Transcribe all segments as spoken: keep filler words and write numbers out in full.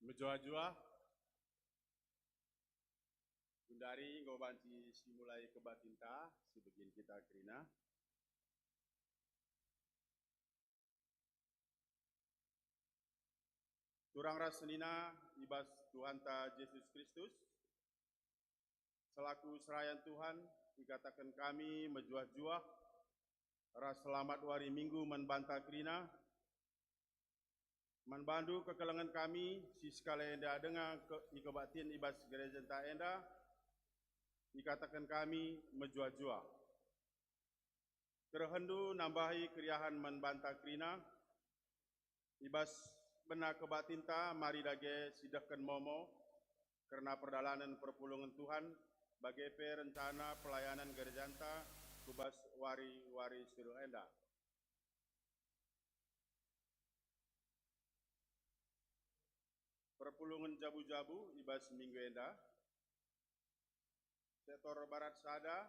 Mejuah-juah. Gundari enggo banci simulai kebaktinta, sibegin kita kerina. Turang ras senina i bas Tuhanta Jesus Kristus, selaku serayan Tuhan, ikataken kami mejuah-juah ras selamat wari Minggu man banta kerina. Man bandu kekelengen kami si sekali enda denga ke-, ikebaktin i bas gerejanta enda, ikataken kami mejuah-juah. Kerehenndu nambahi keriahen man banta kerina, i bas bena kebaktinta mari dage sidehken momo kerna perdalanen perpulungen Tuhan, bage pe rencana pelayanan gerejanta ku bas wari-wari si reh enda. Perpulungen jabu-jabu i bas minggu enda. Sektor Barat sada,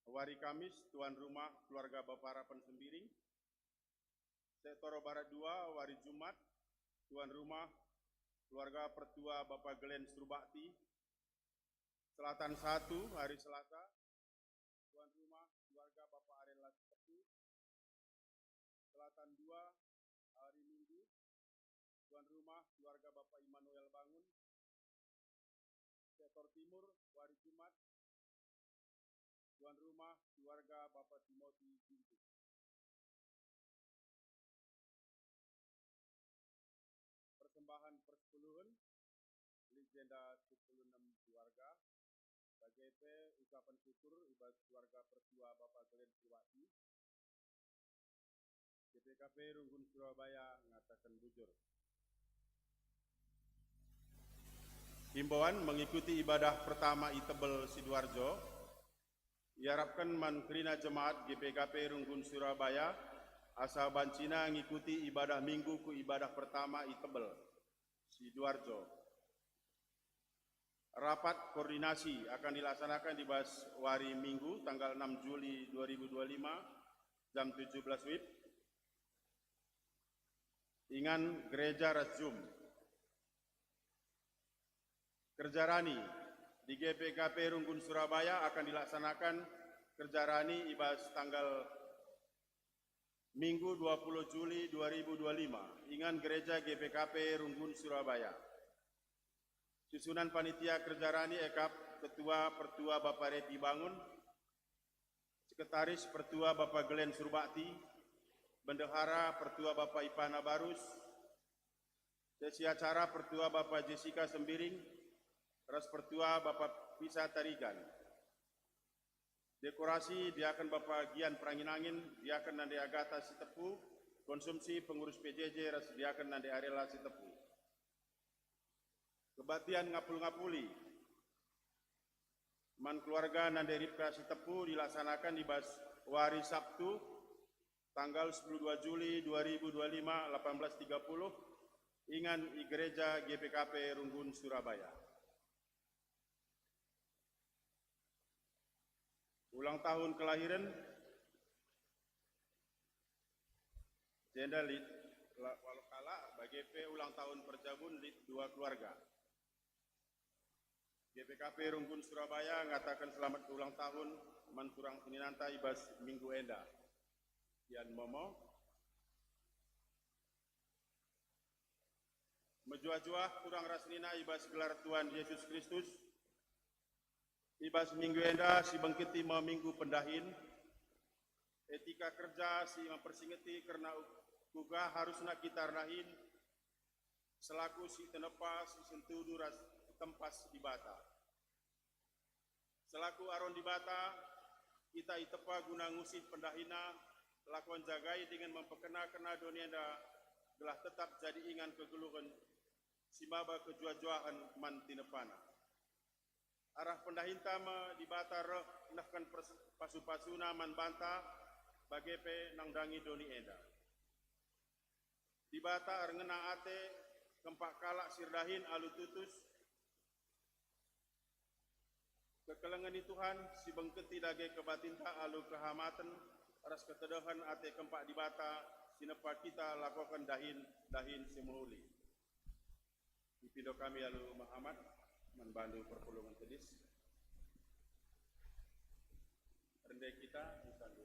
wari Kamis, tuan rumah keluarga Bapa Harapan Sembiring. Sektor Barat dua, wari Jumat, tuan rumah keluarga Pertua Bapa Glenn Surbakti. Selatan satu, hari Selasa, tuan rumah keluarga Bapa Arella Sitepu. Selatan dua, hari Minggu, tuan rumah keluarga Bapa Immanuel Bangun. Sektor Timur, wari Jumat, tuan rumah keluarga Bapa Timothy Ginting. Persembahan persepuluhen, lit jenda sepuluh enem keluarga, bage pe ucapan syukur i bas keluarga Pertua Bapa Glenn Surbakti. G P K P Runggun Surabaya ngataken bujur. Himbauan mengikuti ibadah pertama i Tebel Sidoarjo iarapken man kerina jemaat G P K P Runggun Surabaya asa bancina ngikuti ibadah Minggu ku ibadah pertama i Tebel Sidoarjo. Rapat koordinasi akan dilaksanakan di bas wari Minggu, tanggal enam Juli dua ribu dua lima, jam tujuh belas wib, ingan gereja ras Zoom. Kerja rani di G P K P Runggun Surabaya akan dilaksanakan kerja rani i bas tanggal Minggu dua puluh Juli dua ribu dua lima, ingan gereja G P K P Runggun Surabaya. Susunan panitia kerja rani ekap Ketua Pertua Bapa Repi Bangun, Sekretaris Pertua Bapa Glenn Surbakti, Bendahara Pertua Bapa Ipana Barus, Sesi acara Pertua Bapa Jessica Sembiring ras Pertua Bapa Pisa Tarigan. Dekorasi Diaken Bapa Gian Perangin-angin, Diaken Nande Agata Sitepu, konsumsi pengurus P J J ras Diaken Nande Arella Sitepu. Kebaktian ngapul-ngapuli man keluarga Nande Ripka Sitepu dilaksanakan i bas wari Sabtu, tanggal sepuluh dua Juli dua ribu dua lima, delapan belas tiga puluh, ingan i Gereja G P K P Runggun Surabaya. Ulang tahun kelahiren, jenda lit la-, waluh kalak, bage pe ulang tahun perjabun lit dua keluarga. G P K P Runggun Surabaya ngataken selamat ulang tahun man turang seninanta i bas minggu enda. Kian momo. Mejuah-juah turang ras senina i bas gelar Tuhan Yesus Kristus. I bas minggu enda sibengketi me minggu pendahin, etika kerja si mempersingeti kerna kuga harusna kita erdahin selaku si tinepa si sentudu ras tempas Dibata. Selaku Aron Dibata, kita itepa guna ngusih pendahinNa, lakon jagai dingen mempekena-kena doni enda gelah tetap jadi ingan kegeluhen si maba kejuah-juahen man tinepaNa. Arah pendahinta me Dibata reh nehken pers-, pasu-pasuNa man banta, bage pe nandangi doni enda. Dibata erngena ate kempak kalak si erdahin alu tutus. Kekelengen ni Tuhan si bengketi dage kebatinta alu kehamaten ras ketedehen ate kempak Dibata si nepa kita lakoken dahin-dahin si mehuli. Ipindo kami alu mehamat man bandu perpulungen tedis. Rende kita misalndu.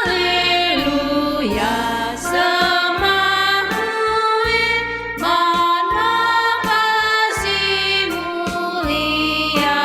Haleluya, sembah man Bapa si mulia.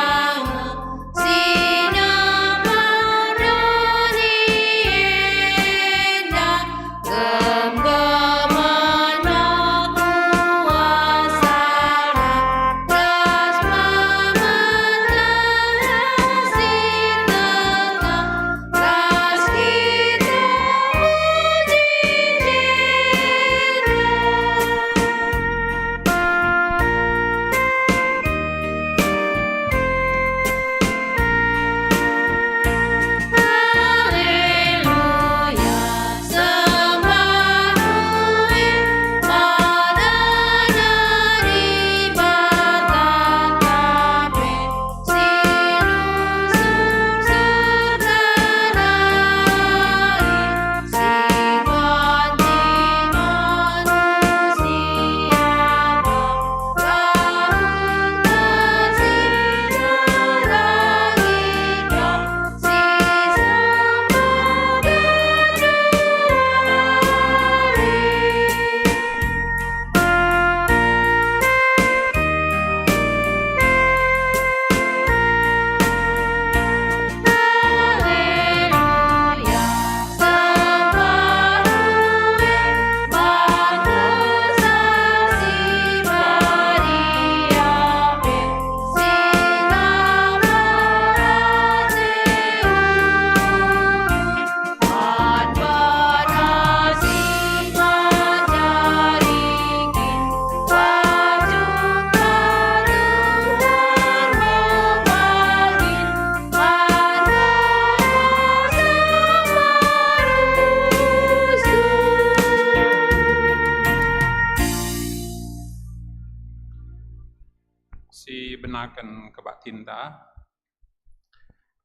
Sibenaken kebatinta.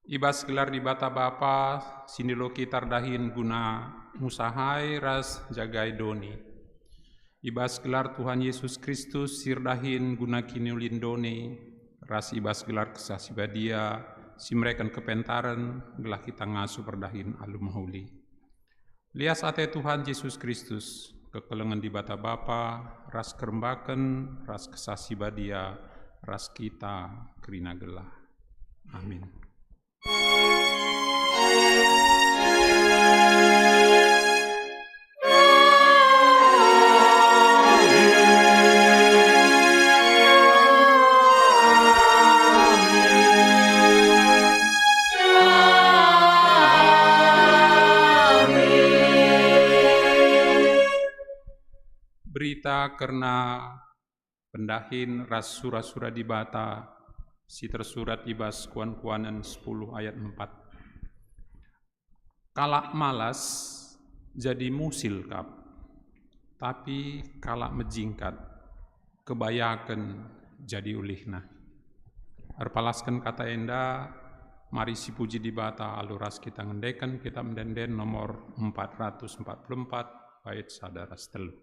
I bas gelar Dibata Bapa, si ndilo kita erdahin guna ngusahai ras njagai doni. I bas gelar Tuhan Yesus Kristus, si erdahin guna kiniulin doni, ras i bas gelar Kesah Si Badia, si mereken kepentaren, gelah kita ngasup erdahin alu mehuli. Lias ate Tuhan Jesus Kristus, kekelengen Dibata Bapa, ras kerembaken, ras Kesah Si Badia, ras kita kerina gelah. Amin. Berita kerna pendahin ras sura-sura Dibata si tersurat i bas Kuan-kuanen sepuluh ayat empat. Kalak malas jadi musil kap, tapi kalak mejingkat kebayaken jadi ulihna. Erpalasken kata enda, mari sipuji Dibata alu ras kita ngendeken Kitab Ende-enden nomor empat ratus empat puluh empat, bait sada ras telu.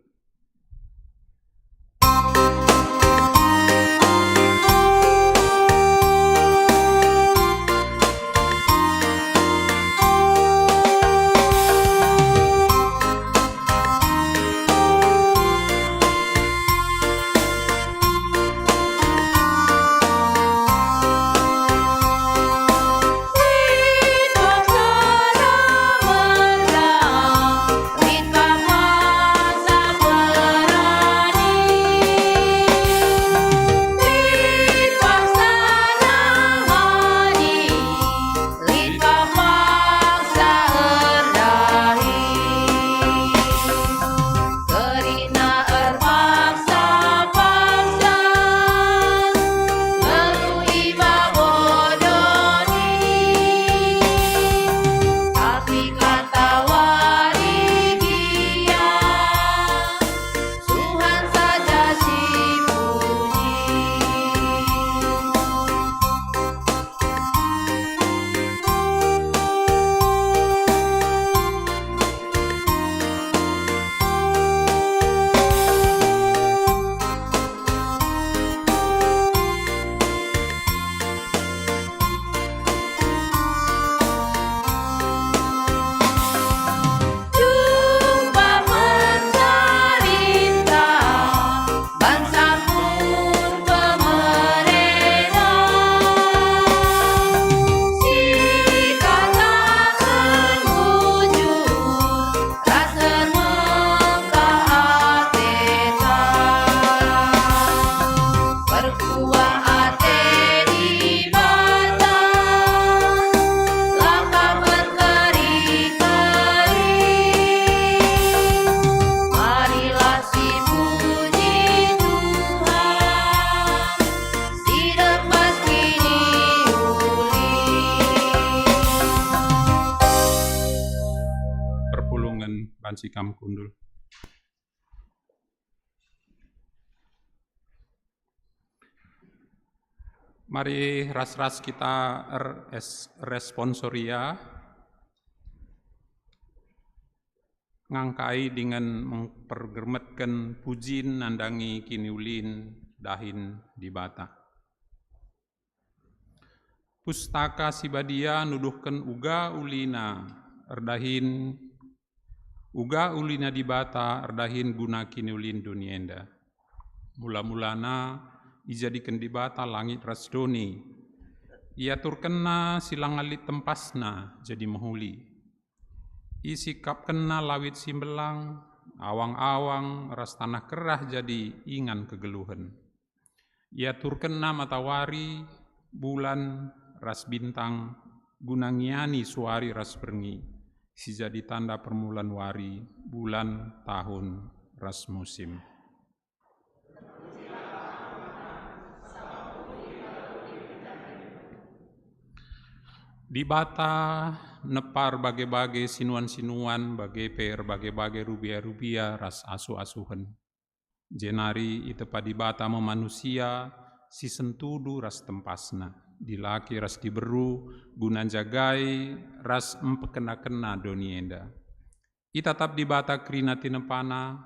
si kam kundul. Mari ras-ras kita er-, es-, responsoria ngangkai dingen mpergermetken pujin nandangi kiniulin dahin Dibata. Pustaka Si Badia nuduhken uga ulina erdahin, uga ulina Dibata erdahin guna kiniulin doni enda. Mula-mulana ijadiken Dibata langit ras doni. IaturkenNa si langa lit tempasna jadi mehuli. IsikapkenNa lawit si mbelang, awang-awang ras taneh kerah jadi ingan kegeluhen. IaturkenNa matawari, bulan, ras bintang guna ngiani suari ras berngi, si jadi tanda permulan wari, bulan, tahun, ras musim. Dibata nepa erbage-bage sinuan-sinuan, bage pe erbage-bage rubia-rubia ras asuh-asuhen. Jenari itepa Dibata me manusia si sentudu ras tempasna, dilaki ras diberu, guna njagai ras mpekena-kena doni enda. Itatap Dibata kerina tinepana,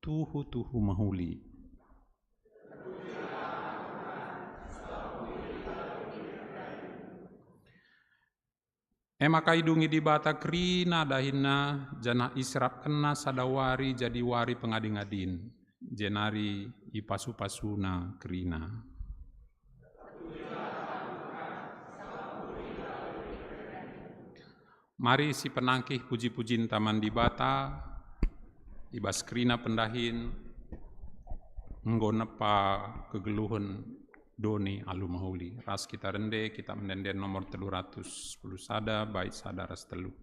tuhu-tuhu mehuli. E maka idungi Dibata kerina dahinNa, janah iserapkenNa sada wari jadi wari pengadi-ngadin, jenari ipasu-pasuNa kerina. Mari sipenangkih puji-pujinta man Dibata, i bas kerina pendahin enggo nepa kegeluhen doni alu mehuli. Ras kita rende, kita mende-enden nomor telu ratus sepuluh sada, bait sada ras telu.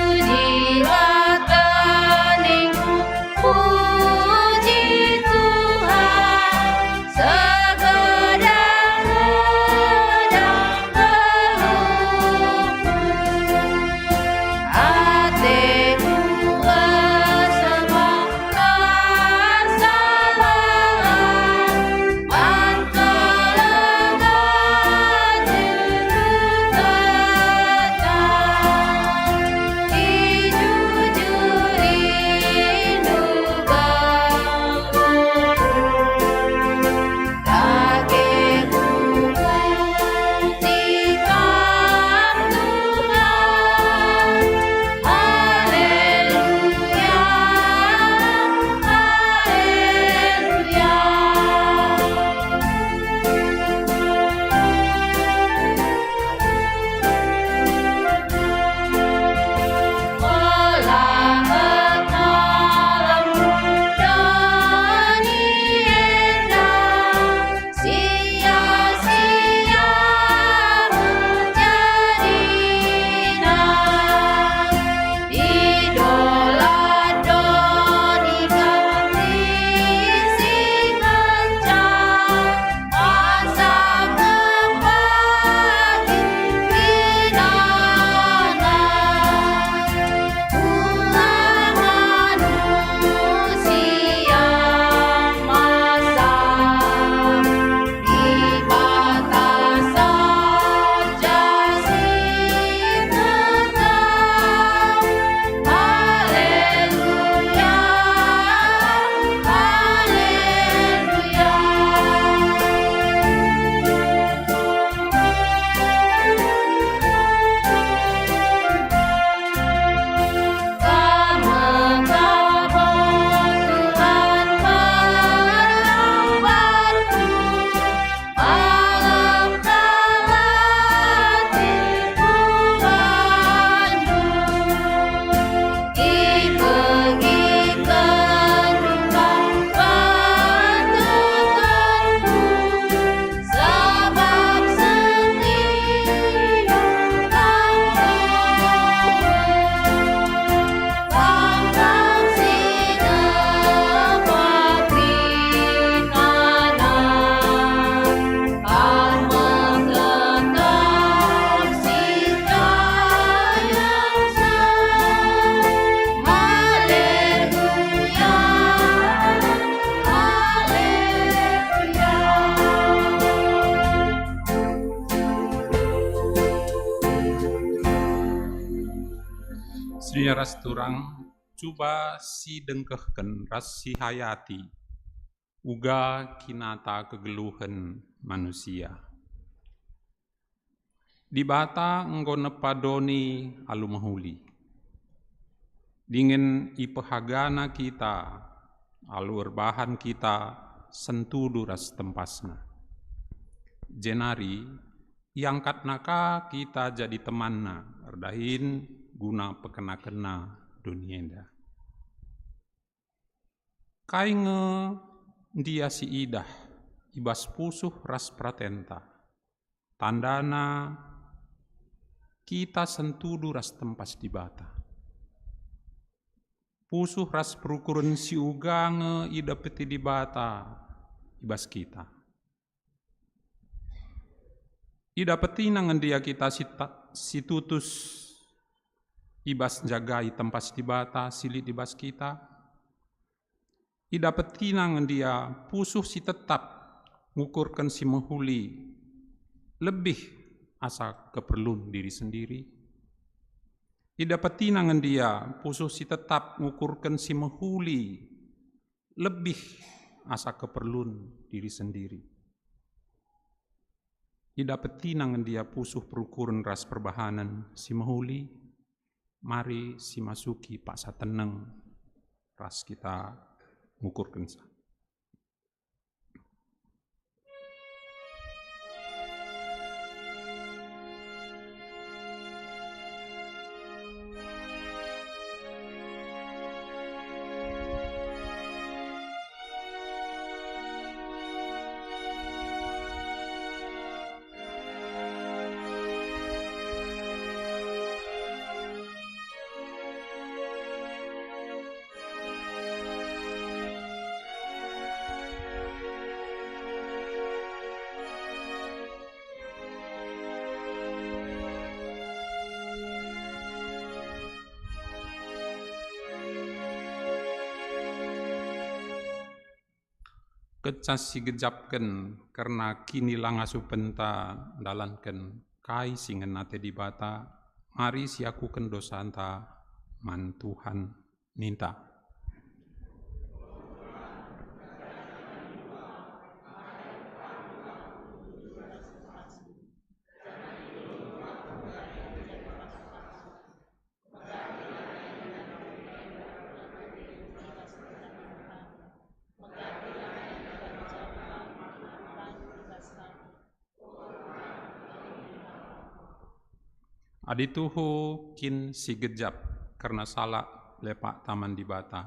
Pujilah keningku, puji Tuhan, segedang-gedang Ras turang, cuba sidengkehken ras sihayati uga kinata kegeluhen manusia. Dibata enggo nepa doni alu mehuli. Dingen ipehagana kita alu erbahan kita sentudu ras tempasNa. Jenari iangkatNa ka kita jadi temanNa erdahin guna pekenakenNa doni enda. Kai nge ndia si idah i bas pusuh ras peratenta? Tandana kita sentudu ras tempas Dibata. Pusuh ras perukuren si uga nge idapeti Dibata i bas kita. IdapetiNa nge ndia kita si ta-, si tutus i bas njagai tempas Dibata si lit i bas kita? IdapetiNa nge ndia pusuh si tetap ngukurken si mehuli lebih asa keperlun diri sendiri? IdapetiNa nge ndia pusuh si tetap ngukurken si mehuli lebih asa keperlun diri sendiri? IdapetiNa nge ndia pusuh perukuren ras perbahanen si mehuli? Mari simasuki paksa teneng ras kita ngukurkenca. Kenca sigejapken kerna kinilangasupenta ndalanken kai si ngena ate Dibata, mari siakuken dosanta man Tuhan, ninta, adi tuhu kin sigejap kerna salah lepakta man Dibata.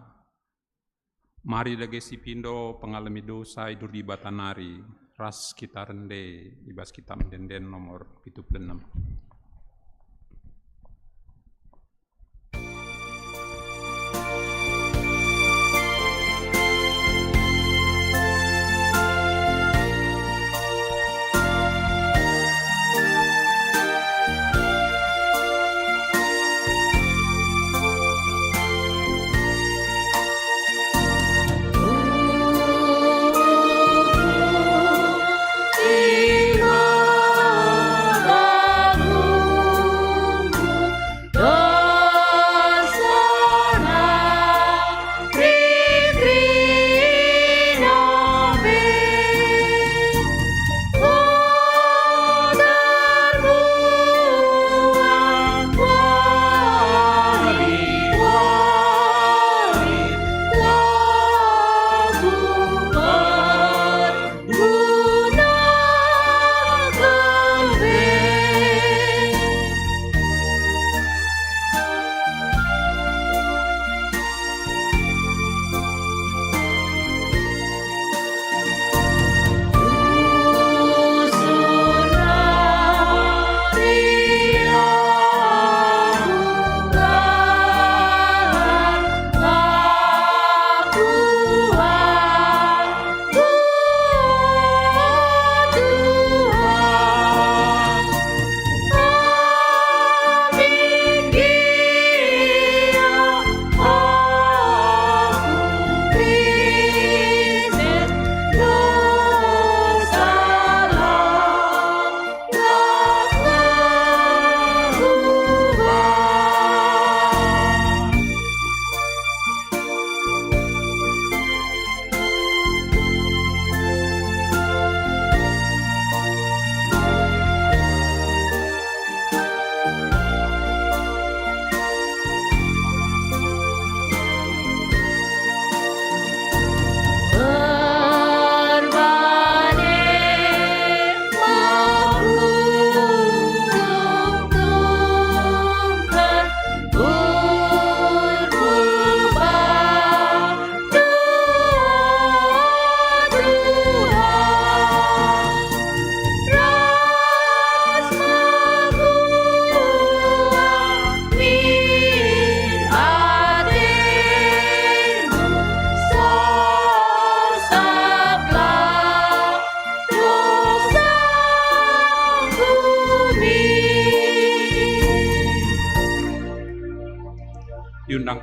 Mari dage sipindo pengalemi dosa idur Dibata nari ras kita rende i bas Kitab Ende-enden nomor pitu puluh enem.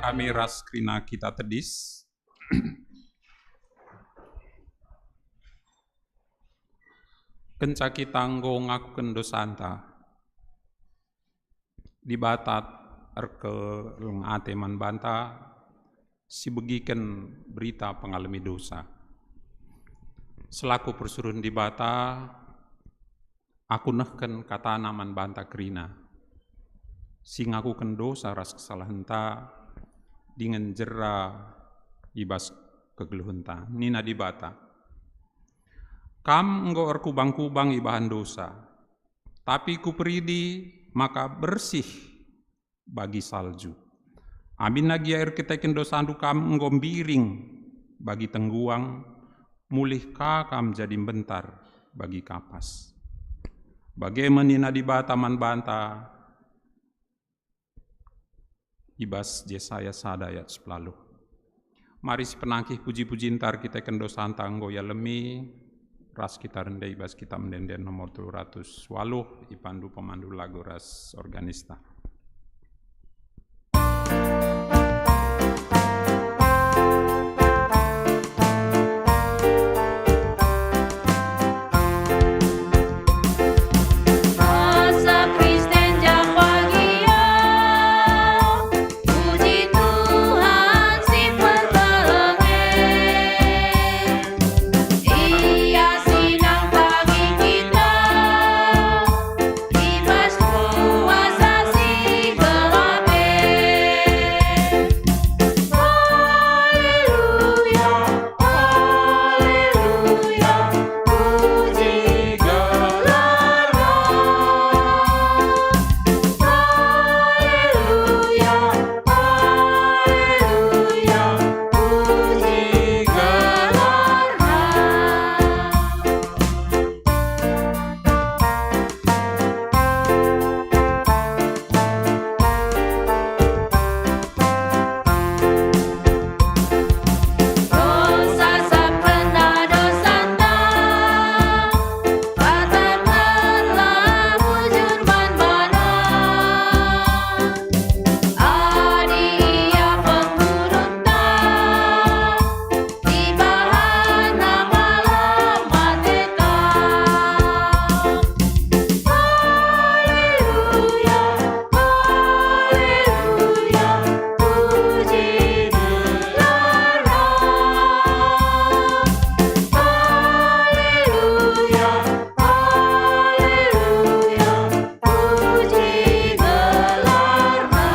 Kami ras kerina kita tedis. Kenca kita enggo ngakuken dosanta, Dibata erkeleng ate man banta, sibegiken berita pengalemi dosa. Selaku persuruhen Dibata, aku nehken kataNa man banta kerina, si ngakuken dosa ras kesalahenta, dingen jera i bas kegeluhenta. Nina Dibata, "Kam enggo erkubang-kubang ibahan dosa, tapi Kuperidi maka bersih bagi salju. Aminna gia erkiteken dosandu kam enggo mbiring bagi tengguang, mulih ka kam jadi mbentar bagi kapas." Bage me nina Dibata man banta i bas Jesaya sada ayat sepuluh. Mari sipenangkih puji-pujinta erkiteken dosanta enggo ialemi, ras kita rende i bas Kitab Ende-enden nomor telu ratus waluh, ipandu pemandu lagu ras organista. Asa Kristen jam bagia, puji Tuhan si perlengeh. Ia si nangtangi kita i bas kuasa si gelap e. Haleluya, haleluya, puji gelarNa. Haleluya, haleluya, puji gelarNa. Adi ia pengurunta, ibahanna malam mateta. Haleluya, haleluya, puji gelarNa. Haleluya, haleluya, puji gelarNa.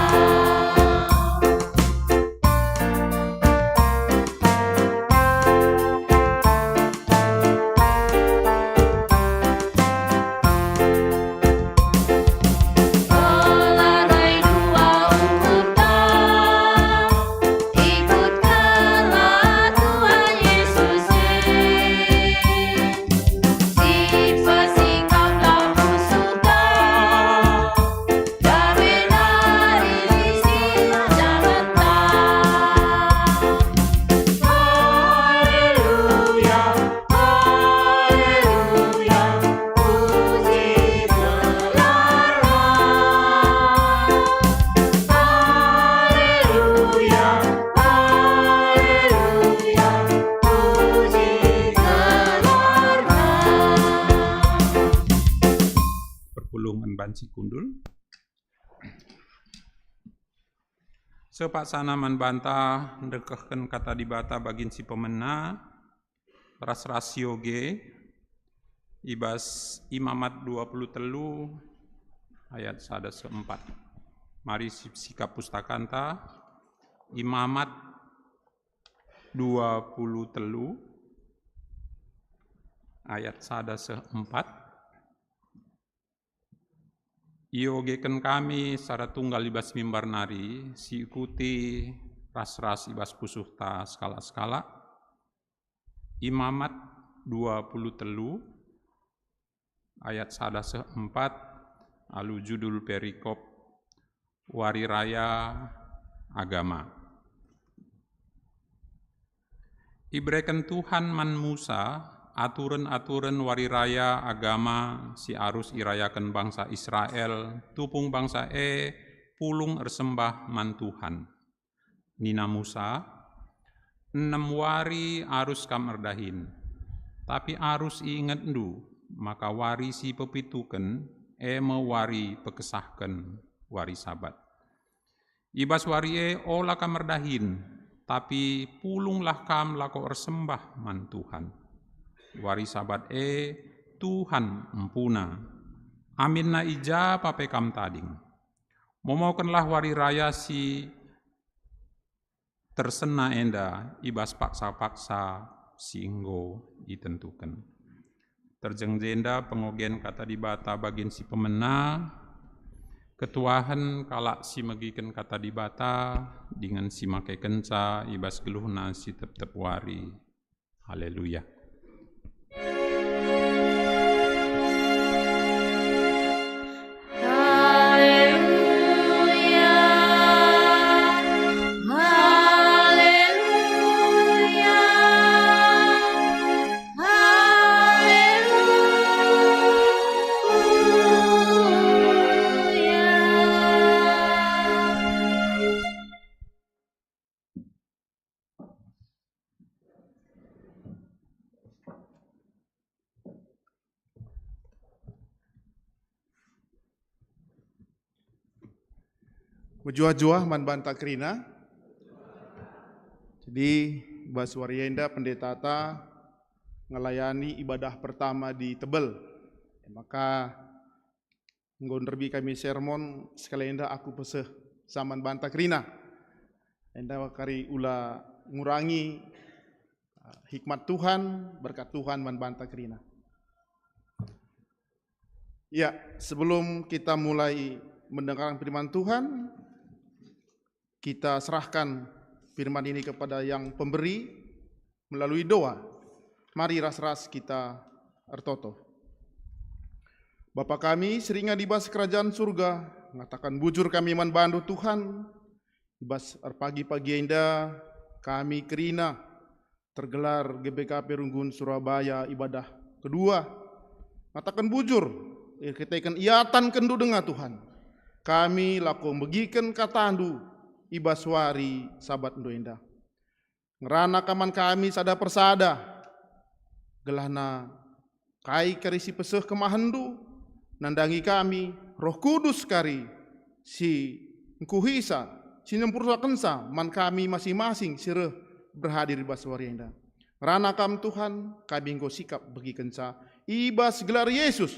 Ola rai dua ukurta, ikutkenlah Tuhan Yesus e. Si pesikaplah musuhta, dame nari si jabenta. Haleluya, haleluya, puji gelarNa. Haleluya, haleluya, puji gelarNa. Perpulungen banci kundul. Sepaksana man banta ndekehken Kata Dibata bagin si pemena, ras-ras ioge i bas Imamat dua puluh telu ayat sada seh empat. Mari si-, sikap pustakanta, Imamat dua puluh telu ayat sada seh empat. Iogeken kami secara tunggal i bas mimbar nari, siikuti ras-ras i bas pusuhta sekalak-sekalak. Imamat dua puluh telu ayat sada seh empat, alu judul perikop Wari Raya Agama. Ibereken Tuhan man Musa aturen-aturen wari raya agama si arus irayaken bangsa Israel, tupung bangsa e pulung ersembah man Tuhan. Nina Musa, "Enem wari arus kam erdahin, tapi arus iingetndu maka wari si pepituken, e me wari pekesahken, wari Sabat. I bas wari e ola kam erdahin, tapi pulunglah kam lako ersembah man Tuhan. Wari Sabat e Tuhan empuna, aminna i ja pa pe kam tading. Momokenlah wari raya si tersena enda i bas paksa-paksa si enggo itentuken." Terjeng jenda pengogen Kata Dibata bagin si pemena, ketuahen kalak si megiken Kata Dibata dingen si makekenca i bas geluhna si tep-tep wari. Haleluya. Mejuah-juah man banta kerina. Jadi, bas wari enda pendetata ngelayani ibadah pertama di Tebel. Maka enggo nderbi kami sermon, sekali enda aku peseh saman banta kerina. Enda kari ula ngurangi, uh, hikmat Tuhan, berkat Tuhan man banta kerina. Ya, sebelum kita mulai mendengarkan firman Tuhan, kita serahkan firman ini kepada Yang Pemberi melalui doa. Mari ras-ras kita ertoto. Bapa kami, si ringan i bas kerajaan surga, ngataken bujur kami man bandu, Tuhan. I bas erpagi-pagi enda kami kerina tergelar G B K P Runggun Surabaya ibadah kedua. Ngataken bujur, erkiteken iatankenNdu denga, Tuhan, kami lako megiken katanNdu i bas wari SabatNdu enda. Ngerana Kam man kami sada persada, gelahna kai kari si peseh kemahenNdu nandangi kami, Roh Kudus kari si ngkuhisa, si nempusakenca man kami masing-masing si reh berhadir i bas wari enda. Ngerana Kam, Tuhan, kami enggo sikap begikenca. I bas gelar Yesus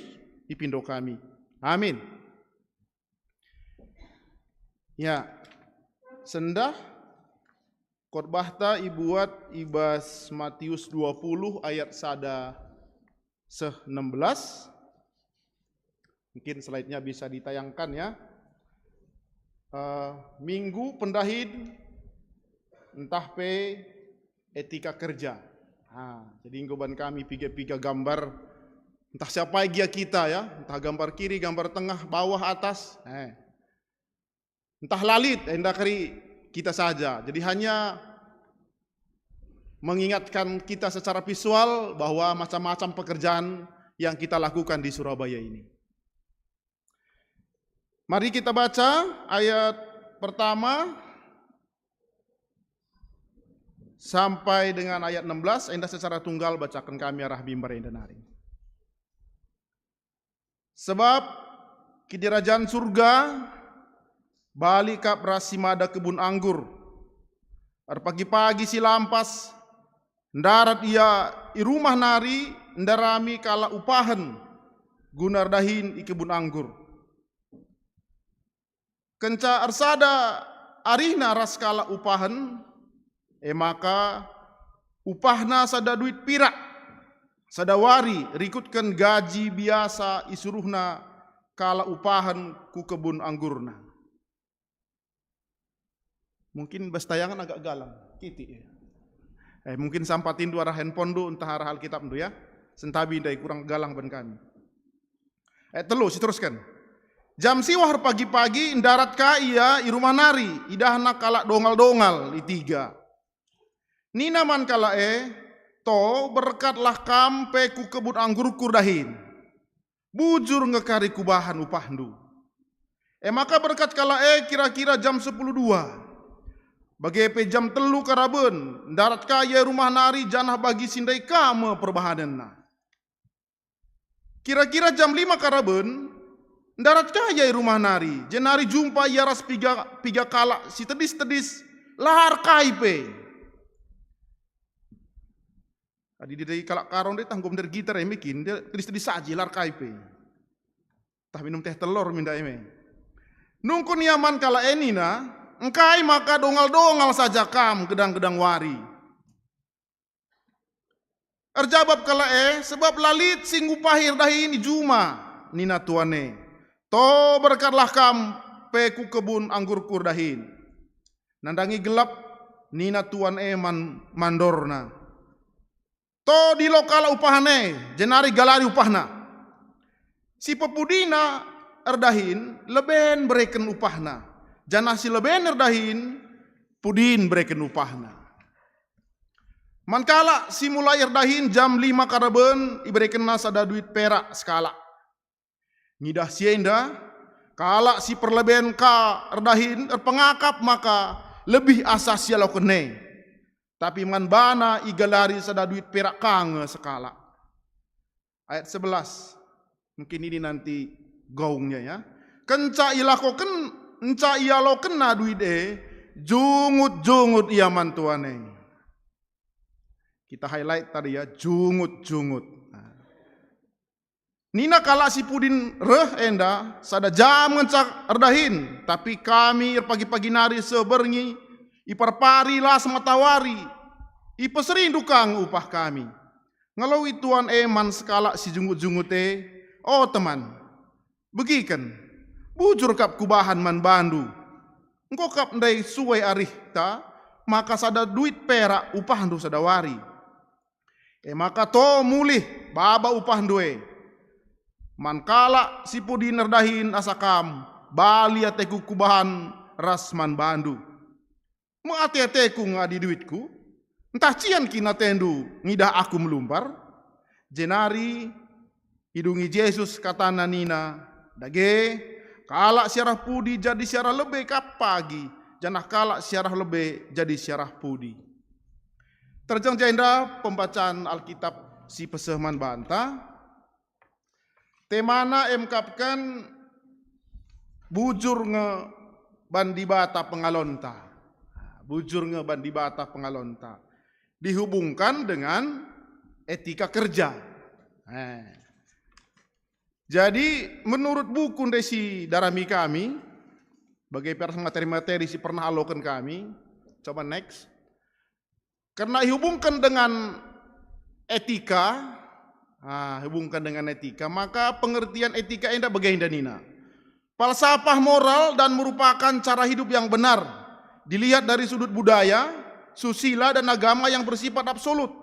ipindo kami. Amin. Ya, sendah khotbahta ibuat i bas Matius dua puluh ayat sada seh enam belas. Mungkin slide-nya bisa ditayangkan, ya. Eh, Minggu Pendahin ntah pe etika kerja. Ha, jadi enggo ban kami piga-piga gambar, ntah siapa gia kita, ya, ntah gambar kiri, gambar tengah, bawah, atas, eh. Ntah la lit, enda kari kita saja. Jadi hanya mengingatkan kita secara visual bahwa macam-macam pekerjaan yang kita lakukan di Surabaya ini. Mari kita baca ayat pertama sampai dengan ayat enam belas, enda secara tunggal bacaken kami arah mimbar enda nari. Sebab Kinirajan Surga bali kap ras si mada kebun anggur. Erpagi-pagi si lampas, ndarat ia i rumah nari ndarami kalak upahen guna erdahin i kebun anggur. Kenca ersada arihna ras kalak upahen, e maka upahna sada duit pirak. Sada wari rikutken gaji biasa isuruhna kalak upahen ku kebun anggurna. Mungkin bas tayangen agak galang, kitik, ya. Eh, mungkin sampatindu arah handphonendu ntah arah Alkitabndu, ya. Sentabi ndai kurang galang ban kami. Ayat telu, siterusken. Jam siwah erpagi-pagi ndarat ka ia i rumah nari, idahna kalak dongal-dongal i tiga. Nina man kalak e, "To, berkatlah kam pe ku kebun anggurku erdahin. Bujur nge kari kubahan upahndu." E maka berkat kalak e kira-kira jam sepuluh dua. Bage pe jam telu karaben, ndarat ka ia i rumah nari, janah bagi si ndai ka me perbahanenna. Kira-kira jam lima karaben, ndarat ka ia i rumah nari, jenari jumpa ia ras piga, piga kalak si tedis-tedis, la erkai pe. Adi didai kalak Karo ndai tah enggo mender gitar e me kin, dia tedis-tedis saji, la erkai pe. Tah minum teh telor minda e me. Nungkun ia man kalak e nina, "Engkai maka dongal-dongal saja kam gedang-gedang wari?" Erjabap kalak e, "Sebab la lit si ngupahi erdahin i juma," nina tuan e. "To berkatlah kam pe ku kebun anggurku erdahin." Nandangi gelap, nina tuan e man mandorna, "To dilo kalak upahna e, jenari galari upahna. Si pepudina erdahin leben bereken upahna, janah si leben erdahin pudin bereken upahna." Man kalak si mulai erdahin jam lima karaben iberekenna sada duit perak sekalak. Ngidah si enda, kalak si perleben ka erdahin erpengakap maka lebih asa si ialoken e. Tapi man bana igalari sada duit perak ka nge sekalak. Ayat sebelas. Mungkin ini nanti gaungnya, ya. Kenca ilakoken, kenca ialokenna duit e, jungut-jungut ia man tuan e. Kita highlight tadi, ya, jungut-jungut. Nah. Nina kalak si pudin reh enda, "Sada jam ngenca erdahin, tapi kami erpagi-pagi nari seh berngi, iparpari las matawari, ipeserindu ka nge upah kami." Ngaloi tuan e man sekalak si jungut-jungut e, "O teman, begiken, bujur kap kubahan man bandu. Enggo kap ndai sue arihta maka sada duit perak upahndu sada wari. E maka to mulih baba upahndu e." Man kalak si pudin erdahin asa kam, bali ateku kubahan ras man bandu. Meate-ateku nge adi duitku, ntah cian kin atendu ngidah aku melumbar? Jenari idungi Jesus katana nina, "Dage, kalak si arah pudi jadi si arah lebe kap pagi, janah kalak si arah lebe jadi si arah pudi." Terjeng jenda pembacaan Alkitab si peseh man banta. Temana e mekapken bujur nge ban Dibata pengalonta. Bujur nge ban Dibata pengalonta. Dihubungkan dengan etika kerja. Eh. Jadi, menurut buku ndai si darami kami, bage pe ras materi-materi si pernah aloken kami, coba next. Karena ihubungken dengan etika, ah, hubungken dengan etika, maka pengertian etika enda bagenda nina, falsafah moral dan merupakan cara hidup yang benar, dilihat dari sudut budaya, susila, dan agama yang bersifat absolut.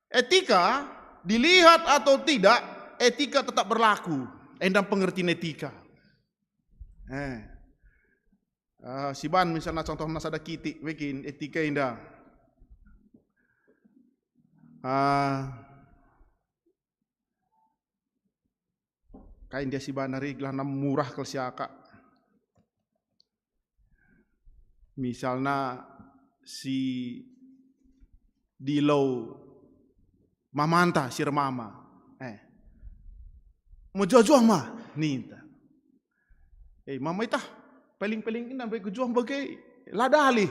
Etika, dilihat atau tidak, etika tetap berlaku. Enda pengertian etika. Eh. Eh, siban misalna contohna sada kitik, wekin etika enda. Ah, kai ndia siban ari gelahna murah kal siakap. Misalna si dilo mamanta si ermama. Eh. Mejuah-juah ma ninta. Eh, mama itah, peling-peling inan bagi kujuah bage la dalih.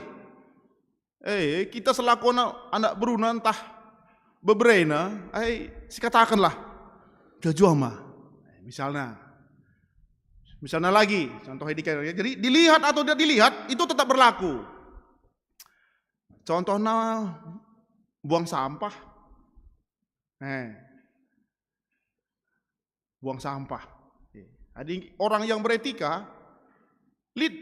Eh, kita selaku anak, anak beruna ntah beberena, ai sikatakenlah, "Juah-juah ma." Misalna. Misalna lagi, contoh ini kan, ya. Jadi dilihat atau tidak dilihat, itu tetap berlaku. Contohna buang sampah. Eh. Buang sampah. Jadi orang yang beretika, lit,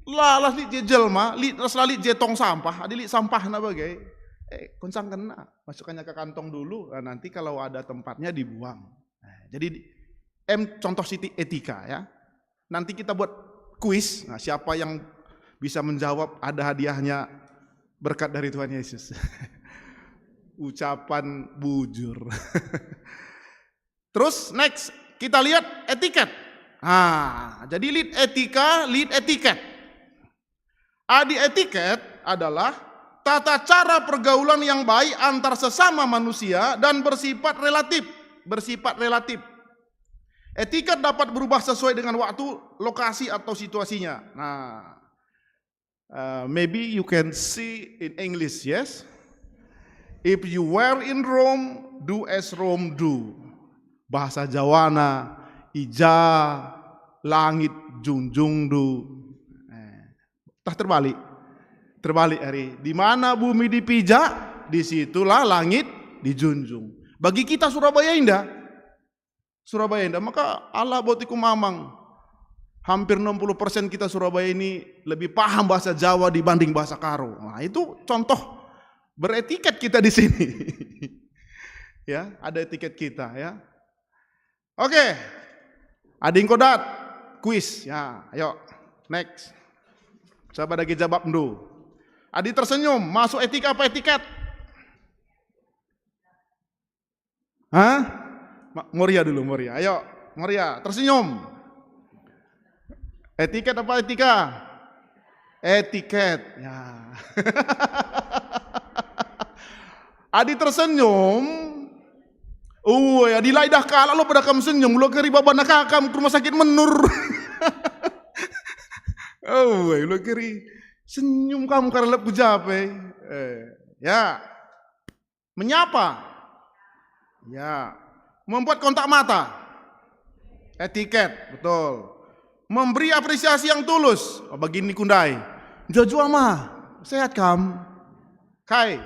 la ras lit je jelma, lit ras la lit je tong sampah, adi lit sampahna bage, eh, kuncangkenna, masukkannya ke kantong dulu, nah, nanti kalau ada tempatnya dibuang. Nah, jadi di-, em contoh siti etika, ya. Nanti kita buat kuis, nah, siapa yang bisa menjawab ada hadiahnya berkat dari Tuhan Yesus. Ucapan bujur. Terus next, kita lihat etiket. Nah, jadi lit etika, lit etiket. Adi etiket adalah tata cara pergaulan yang baik antar sesama manusia dan bersifat relatif, bersifat relatif. Etiket dapat berubah sesuai dengan waktu, lokasi, atau situasinya. Nah, uh, maybe you can see in English, yes? If you were in Rome, do as Rome do. Bahasa Jawana, i ja langit junjungndu. Eh, tah terbalik. Terbalik hari. Di mana bumi dipijak, di situlah langit dijunjung. Bagi kita Surabaya indah, Surabaya indah, maka Allah botiku mamang. Hampir enam puluh persen kita Surabaya ini lebih paham bahasa Jawa dibanding bahasa Karo. Nah, itu contoh beretiket kita di sini. Ya, ada etiket kita, ya. Oke. Adi engko dat, kuis. Ya, ayo. Next. Coba dage jawabndu. Adi tersenyum, masuk etika apa etiket? Hah? Ma-, Moria dulu, Moria. Ayo, Moria, tersenyum. Etiket apa etika? Etiket. Ya. Adi tersenyum, uwe, adi la idah kalak lo pada kam senyum, lo keri babana kakam ke rumah sakit menur. Uwe, lo keri senyum kamu karena lep ku jape. Eh, ya. Menyapa. Ya. Membuat kontak mata. Etiket, betul. Memberi apresiasi yang tulus. Oh, bagi ni kundai. Jua-jua ma. Sehat kam? Kai?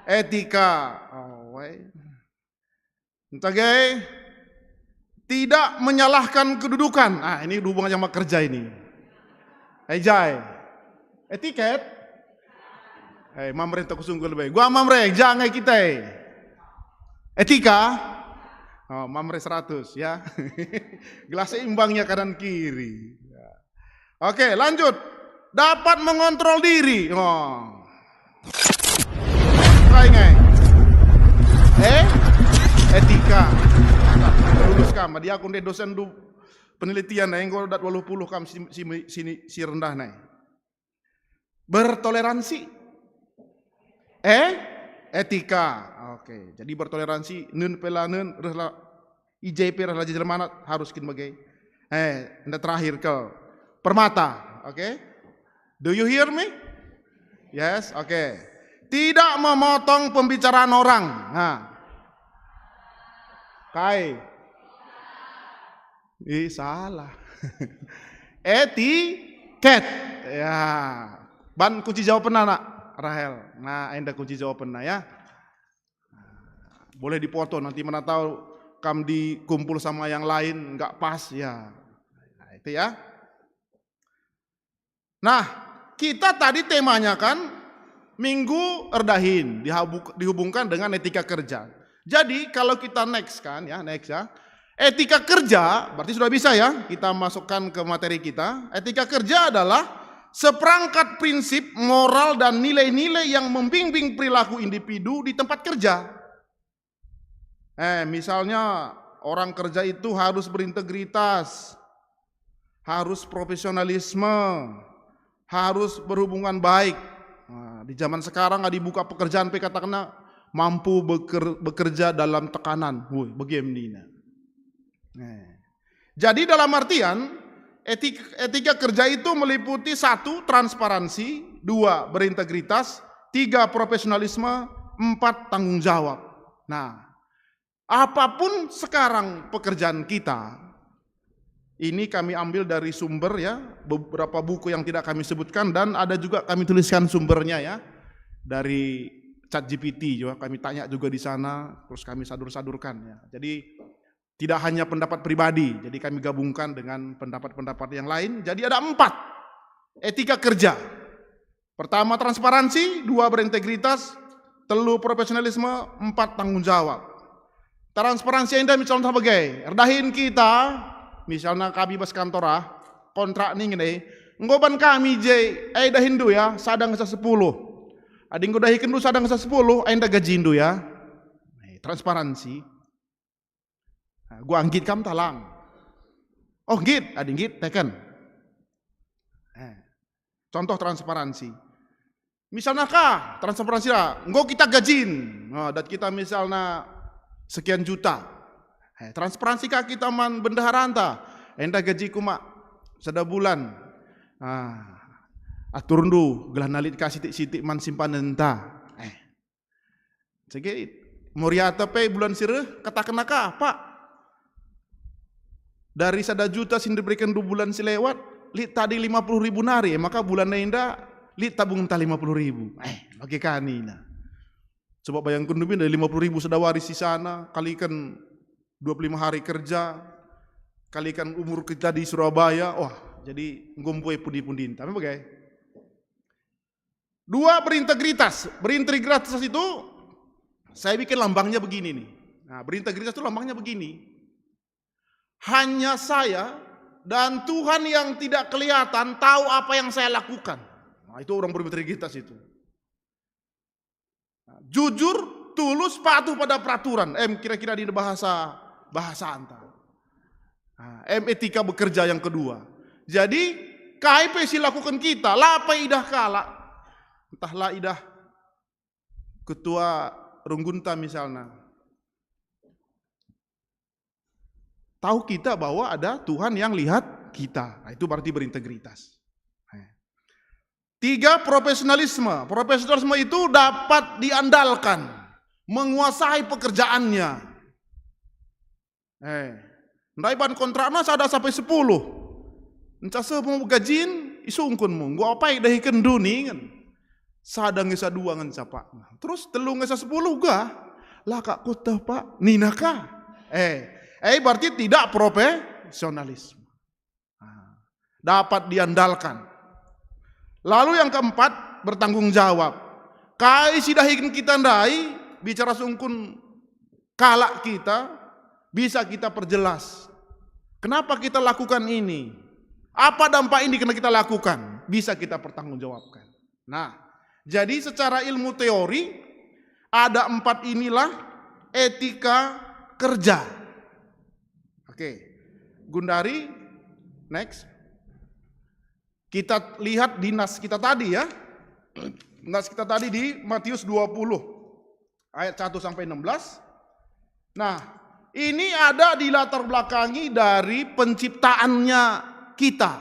Etika. Oh, wai. Ntage tidak menyalahkan kedudukan. Ah, ini hubungan sama kerja ini. Ejai. Etiket. Eh, mamre tak kusungkul be. Gua mamre, jangan kita. Etika. Oh, mamre seratus, ya. Gelas seimbangnya kanan kiri. Ya. Oke, lanjut. Dapat mengontrol diri. Oh. Mulai, ngai. Eh? Etika. Lulus kam. Dia aku ndai dosen du penelitian, eh, enggo dat waluh puluh kam si, si, si, si rendah nai. Bertoleransi. Eh? Etika. Oke. Jadi bertoleransi, nun pela nun, rehlah I J P, rehlah jelmana harus kin bage. Eh, enda terakhir ke Permata. Oke. Do you hear me? Yes, oke. Tidak memotong pembicaraan orang. Nah. Kai. Ih, salah. Etiket. Ya. Ban kunci jawabanna, nak, Rahel. Nah, enda kunci jawabanna, ya. Boleh dipoto, nanti mana tahu kam dikumpul sama yang lain, nggak pas, ya. Nah, itu, ya. Nah, kita tadi temanya kan minggu erdahin dihabu-, dihubungkan dengan etika kerja. Jadi kalau kita next kan, ya, next, ya. Etika kerja, berarti sudah bisa, ya, kita masukkan ke materi kita. Etika kerja adalah seperangkat prinsip moral dan nilai-nilai yang membimbing perilaku individu di tempat kerja. Eh, misalnya orang kerja itu harus berintegritas, harus profesionalisme, harus berhubungan baik. Nah, di zaman sekarang adi buka pekerjaan pe katakanlah mampu beker-, bekerja dalam tekanan. Woi, bagi nina. Eh. Jadi dalam artian etik-, etika kerja itu meliputi satu, transparansi, dua, berintegritas, tiga, profesionalisme, empat, tanggung jawab. Nah, apapun sekarang pekerjaan kita, ini kami ambil dari sumber, ya, beberapa buku yang tidak kami sebutkan dan ada juga kami tuliskan sumbernya, ya, dari ChatGPT juga, kami tanya juga di sana, terus kami sadur-sadurkan, ya. Jadi tidak hanya pendapat pribadi, jadi kami gabungkan dengan pendapat-pendapat yang lain. Jadi ada empat etika kerja. Pertama, transparansi, dua, berintegritas, telu, profesionalisme, empat, tanggung jawab. Transparansi enda misalnya bage, erdahin kita, misalnya kami bas kantor, ah, kontrak ning ne, enggo ban kami je, eh, dahinndu, ya, sada ngasa sepuluh. Adi enggo dahikenndu sada ngasa sepuluh, enda gajinndu, ya. Eh, transparansi. Nah, gua nggit kam talang. Oh, nggit, adi nggit, teken. Eh. Contoh transparansi. Misalna ka, transparansi lah, enggo kita gajin. Nah, dat kita misalna sekian juta. Eh, transparansi ka kita man bendeharanta. Enda gajiku mak sada bulan. Ah, aturndu gelah nalit ka sitik-sitik man simpanenta. Eh. Cegit. Moriata pe bulan si reh, katakenna ka, "Pak, dari sada juta si ndebereken du bulan si lewat, lit tadi lima puluh ribu nari, e maka bulan enda lit tabungenta lima puluh ribu." Eh, bage ka nina. Coba bayangken dumi, dari lima puluh ribu sada wari sisana, kaliken dua puluh lima hari kerja, kaliken umur kita di Surabaya, wah, jadi enggo mbue pundi-pundinta. Memang bage. Dua, berintegritas. Berintegritas itu saya bikin lambangnya begini nih. Nah, berintegritas itu lambangnya begini. Hanya saya dan Tuhan yang tidak kelihatan tahu apa yang saya lakukan. Nah, itu orang berintegritas itu. Nah, jujur, tulus, patuh pada peraturan. Em, kira-kira di bahasa, bahasanta. Nah, em, etika bekerja yang kedua. Jadi, kai pe si lakuken kita, la pe idah kalak, ntah la idah ketua runggunta misalna. Tahu kita bahwa ada Tuhan yang lihat kita. Nah, itu berarti berintegritas. Eh. Tiga, profesionalisme. Profesionalisme itu dapat diandalkan, menguasai pekerjaannya. Eh, ndai ban kontrakna sada sampai sepuluh. Nca seh mu gajin, isungkun mu. Enggo apai dahiken duni kan? Sada nge sa dua ngenca, Pak. Terus telu nge sa sepuluh ga? La kak kueteh, Pak. Nina ka. Eh, eh berarti tidak profesionalisme. Ah, dapat diandalkan. Lalu yang keempat, bertanggung jawab. Kai si dahiken kita ndai, bicara sungkun kalak kita, bisa kita perjelas. Kenapa kita lakukan ini? Apa dampak ini kena kita lakukan? Bisa kita pertanggungjawabkan. Nah, jadi secara ilmu teori, ada empat inilah etika kerja. Oke, Gundari, next. Kita lihat di nas kita tadi ya. Nas kita tadi di Matius dua puluh ayat satu sampai enam belas. Nah, ini ada di latar belakangi dari penciptaannya kita.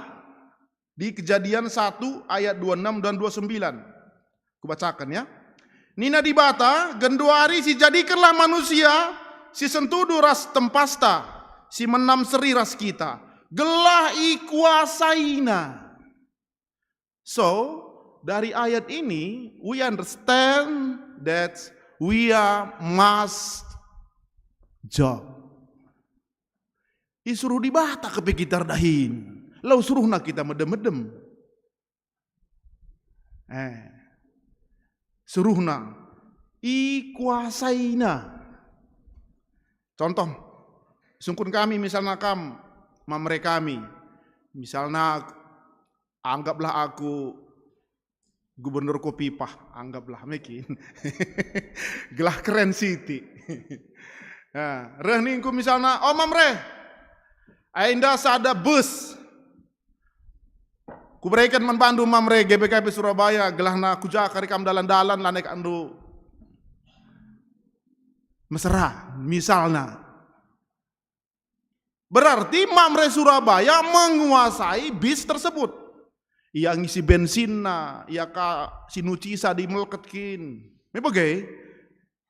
Di Kejadian satu ayat dua enam dan dua sembilan. Kubacaken ya. Nina Dibata, "Genduari sijadikenlah manusia si sentudu ras tempasta, si menam seri ras kita, gelah ikuasaina." So, dari ayat ini, we understand that we are must job. Isuruh Dibata kepe kita erdahin. Lau suruhna kita medem-medem. Eh, suruhna, ikuasaina. Contoh, sungkun kami misalna kam, mamre kami. Misalna, anggaplah aku Gubernur Kopipah, anggaplah mekin. Gelah keren siti. Nah, reh ningku misalna, "O Mamre, enda sada bus kubereken man bandu Mamre G B K P Surabaya, gelahna kuja kari kam dalan-dalan, lanai kandu mesera," misalna. Berarti Mamre Surabaya menguasai bis tersebut. Ia ngisi bensinna, ia ka sinucisa dimelketkin. Me bage,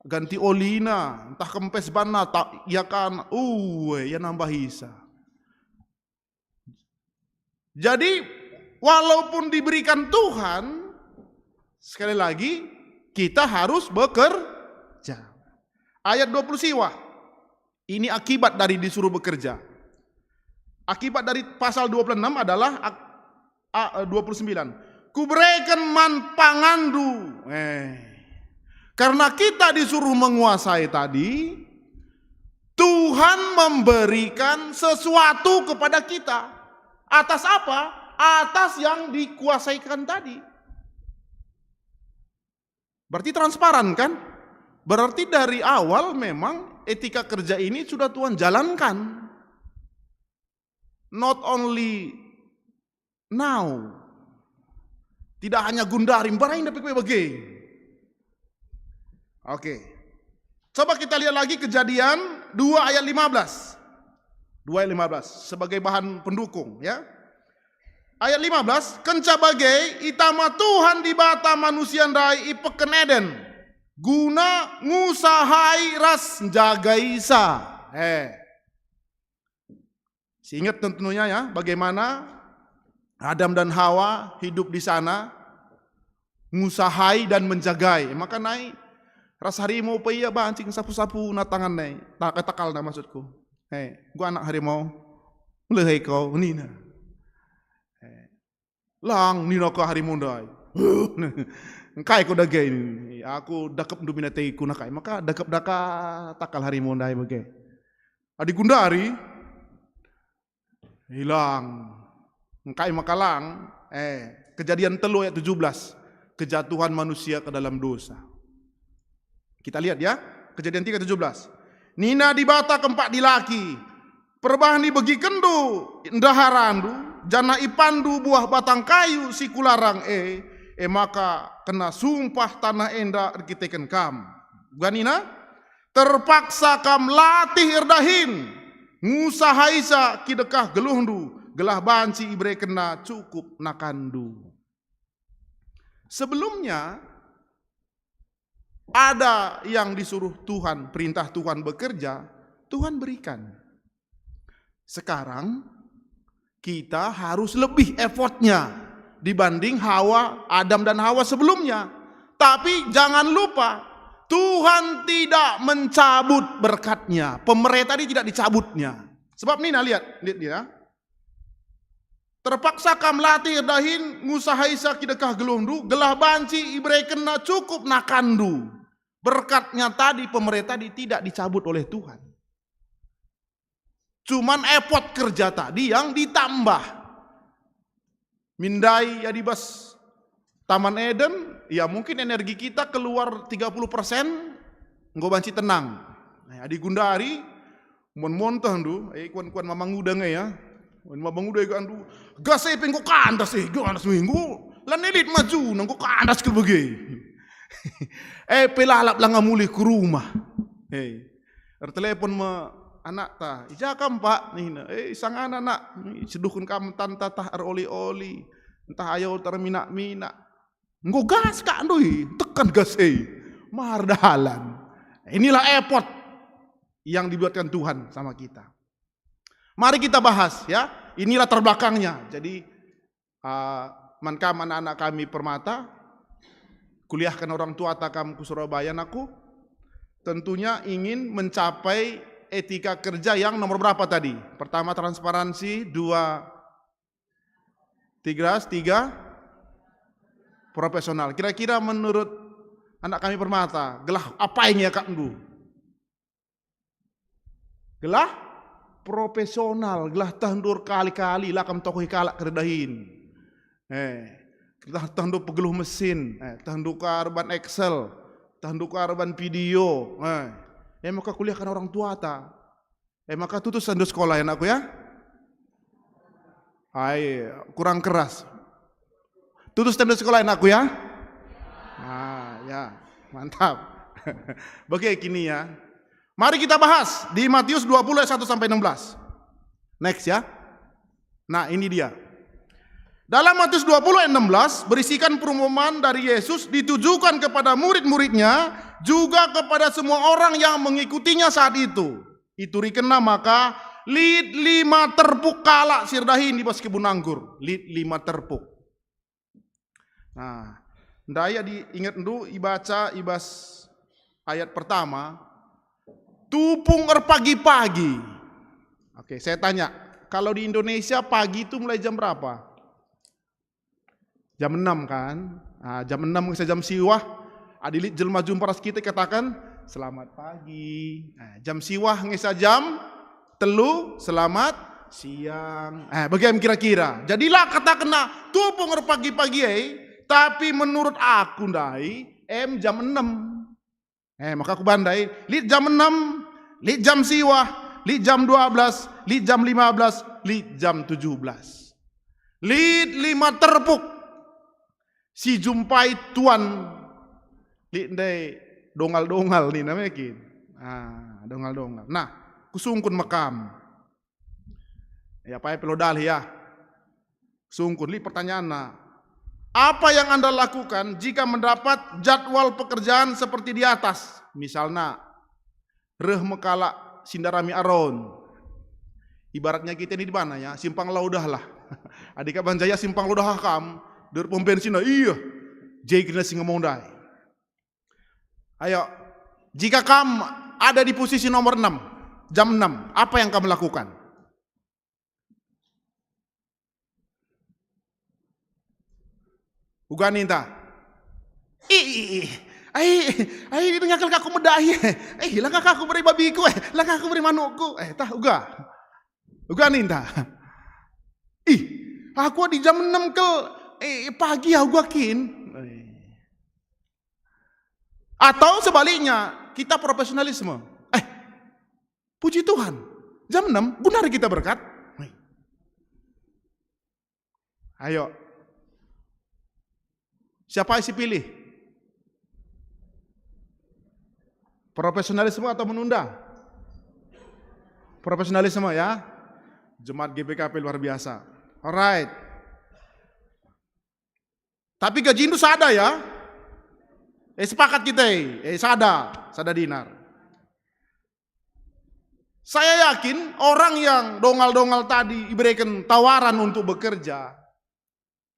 ganti olina, ntah kempes banna, tak ia kan, uwe, ia nambah isa. Jadi, walaupun diberikan Tuhan, sekali lagi, kita harus bekerja. Ayat dua puluh siwah. Ini akibat dari disuruh bekerja. Akibat dari pasal dua puluh enam adalah ak-, a-, dua puluh sembilan. "Kubereken man panganndu." Eh. Karena kita disuruh menguasai tadi, Tuhan memberikan sesuatu kepada kita. Atas apa? Atas yang dikuasaikan tadi. Berarti transparan, kan? Berarti dari awal memang etika kerja ini sudah Tuhan jalankan. Not only now. Tidak hanya gundari, mbarai ndai pe bage. Oke. Coba kita lihat lagi Kejadian dua ayat lima belas. Dua ayat lima belas sebagai bahan pendukung, ya. Ayat lima belas, "Kenca bage itama Tuhan Dibata manusia ndai i peken Eden, guna ngusahai ras njagaisa." Eh. Siinget tentunya, ya, bagaimana Adam dan Hawa hidup di sana, ngusahai dan menjagai. Maka ndai ras harimau pe ia banci sapu-sapuna tangan ndai, ta-, takalna maksudku. He, enggo anak harimau, "Lehe kau," nina. He. "Lang," nina ka harimau ndai. "Engkai kau dage ini? Aku dakepndu min ateku, nina kai." Maka dakep daka takal harimau ndai bage. Adi gundari, hilang. Engkai maka lang? Eh, Kejadian telu ayat tujuh belas. Kejatuhan manusia ke dalam dosa. Kita lihat, ya, Kejadian tiga tujuh belas. Nina Dibata kempak dilaki, "Perbahan ibegikenndu ndaharandu, janah ipanndu buah batang kayu si kularang e, e maka kena sumpah taneh enda erkiteken kam." Uga nina, "Terpaksa kam latih erdahin, ngusahaisa kidekah geluhndu, gelah banci iberekenna cukup nakanndu." Sebelumnya, ada yang disuruh Tuhan, perintah Tuhan bekerja, Tuhan berikan. Sekarang kita harus lebih effortnya dibanding Hawa, Adam dan Hawa sebelumnya. Tapi jangan lupa, Tuhan tidak mencabut berkatnya. Pemere tadi tidak dicabutnya. Sebab nina, lihat, lihat dia. "Terpaksa kam latih erdahin ngusahaisa kidekah geluhndu, gelah banci iberekenna cukup nakanndu." Berkatnya tadi, pemere tadi tidak dicabut oleh Tuhan. Cuman effort kerja tadi yang ditambah. Min ndai adi bas Taman Eden, ya mungkin energi kita keluar tiga puluh persen, enggo banci tenang. Nah, adi gundari, mon-, montehndu, eh, kuan-kuan mama nguda nge ya. Kuan mama nguda igandu, gas e pe enggo kandas, eh, kandas me enggo. Lanai lit majuna, enggo kandas kal bage. Eh, pe lalap langa mulih ku rumah. Hei. Ertelepon me anakta, "I ja kam, Pak?" nina. "Eh, i sangana, Nak. Seduhken kam tanta tah eroli-oli, ntah ayo terminak-minak." Enggo gas kak ndoi, tekan gas e. Mar dalan. Inilah effort yang dibuatkan Tuhan sama kita. Mari kita bahas, ya. Ini latar belakangnya. Jadi, ah, man kam anak-anak kami Permata, kuliahkan orang tuata kam ku Surabaya, nakku, tentunya ingin mencapai etika kerja yang nomor berapa tadi? Pertama, transparansi, dua, tegas, tiga, profesional. Kira-kira menurut anak kami Permata, gelah apai nge akapndu? Gelah profesional, gelah tehndu erkali-kali, la kam tokohi kalak kerdahin. Eh, gelah tehndu pegeluh mesin, eh, tehndu ka erban Excel, tehndu ka erban video, eh. Eh, maka kuliahkan orang tuata. Eh, maka tutus tehndu sekolah, ya, nakku, ya? Ai, kurang keras. Tutus tehndu sekolah, ya, nakku, ya? Ah, ya, mantap. Bage kini, ya. Mari kita bahas di Matius dua puluh ayat satu sampai enam belas. Next, ya. Nah, ini dia. Dalam Matius dua puluh ayat enam belas, berisikan perumpamaan dari Yesus ditujukan kepada murid-muridnya, juga kepada semua orang yang mengikutinya saat itu. Iturikenna maka lit lima terpuk kalak si erdahin i bas kebun anggur. Lit lima terpuk. Nah, ndai adi ingetndu ibaca i bas ayat pertama, tupung erpagi-pagi. Oke, saya tanya, kalau di Indonesia pagi itu mulai jam berapa? Jam enam kan? Ah, jam enam nge sa jam siwah. Adi lit jelma jumpa ras kita katakan, "Selamat pagi." Ah, jam siwah nge sa jam telu, "Selamat siang." Eh, bage em kira-kira. Jadi la katakenna tupung erpagi-pagi e, tapi menurut aku ndai, em jam enam. Eh, maka kubandai, lit jam enam, lit jam siwah, lit jam dua belas, lit jam lima belas, lit jam tujuh belas. Lit lima terpuk. si jumpai Tuan, lit ndai dongal-dongal nina mekin. Ah, dongal-dongal. Nah, kusungkun me kam. Ya, pae pe lo dalih ya. Sungkun, lit pertanyaanna. Apa yang Anda lakukan jika mendapat jadwal pekerjaan seperti di atas? Misalna, reh me kalak si ndarami Aron. Ibaratnya kita ini di mana ya? Simpang Laudah lah. Adi ka banjaya Simpang Laudah kam, der pom bensin, iya. Jai kena si ngomong ndai. Ayo, jika kam ada di posisi nomor enam, jam enam, apa yang kamu lakukan? Uga ninta. Ih, ih, ih. Ai, ai, dengaken aku medahi. Eh, eh, langkah aku beri babiku, eh, langkah aku beri manukku. Eh, tah, uga. Uga ninta. Ih, aku di jam enam kel, eh, pagi ya uga kin. Eh. Atau sebaliknya, kita profesionalisme. Eh, puji Tuhan, jam enam, benar kita berkat. Ayo. Siapa isi pilih? Profesionalisme atau menunda? Profesionalisme ya. Jemaat G B K P luar biasa. Alright. Tapi gajindu sada ya. Eh, sepakat kita, eh, eh, sada, sada dinar. Saya yakin orang yang dongal-dongal tadi diberikan tawaran untuk bekerja,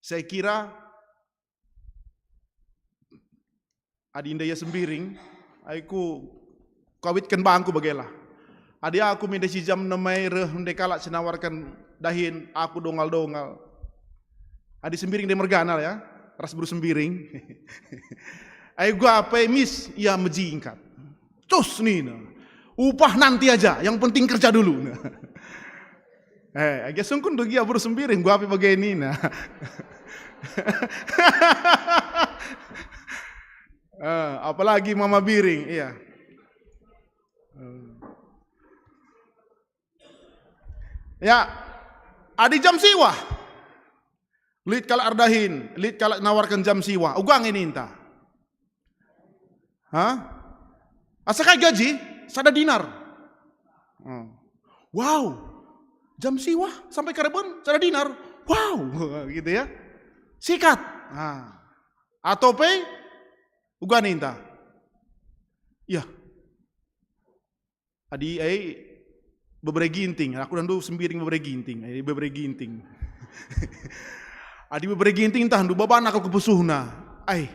saya kira adi enda ia sembiring, ai ku kawitken bangku bagela. Adi aku mende si jam enam ai reh mende kalak si nawarken dahin aku dongal-dongal. Adi sembiring de mergana ya, ras beru sembiring. Ai gua pe mis ia mejingkat. Cus nina. Upah nanti aja, yang penting kerja dulu. Eh, age sungkun rugi abur sembiring, gua pe bage nina. Eh, apalagi mama biring, iya. Eh. Ya, adi jam siwah. Lit kalak erdahin, lit kalak nawarken jam siwah. Uga nge ninta. Hah? Asa kai gaji? Sada dinar. Hmm. Wow. Jam siwah sampai karaben sada dinar. Wow, gitu ya. Sikat. Nah. Atau pe uga ninta. Iya. Adi ai bebere ginting, aku dandu sembiring bebere ginting, ai bebere ginting. Adi bebere ginting tah ndu babana kal kepusuhna. Ai,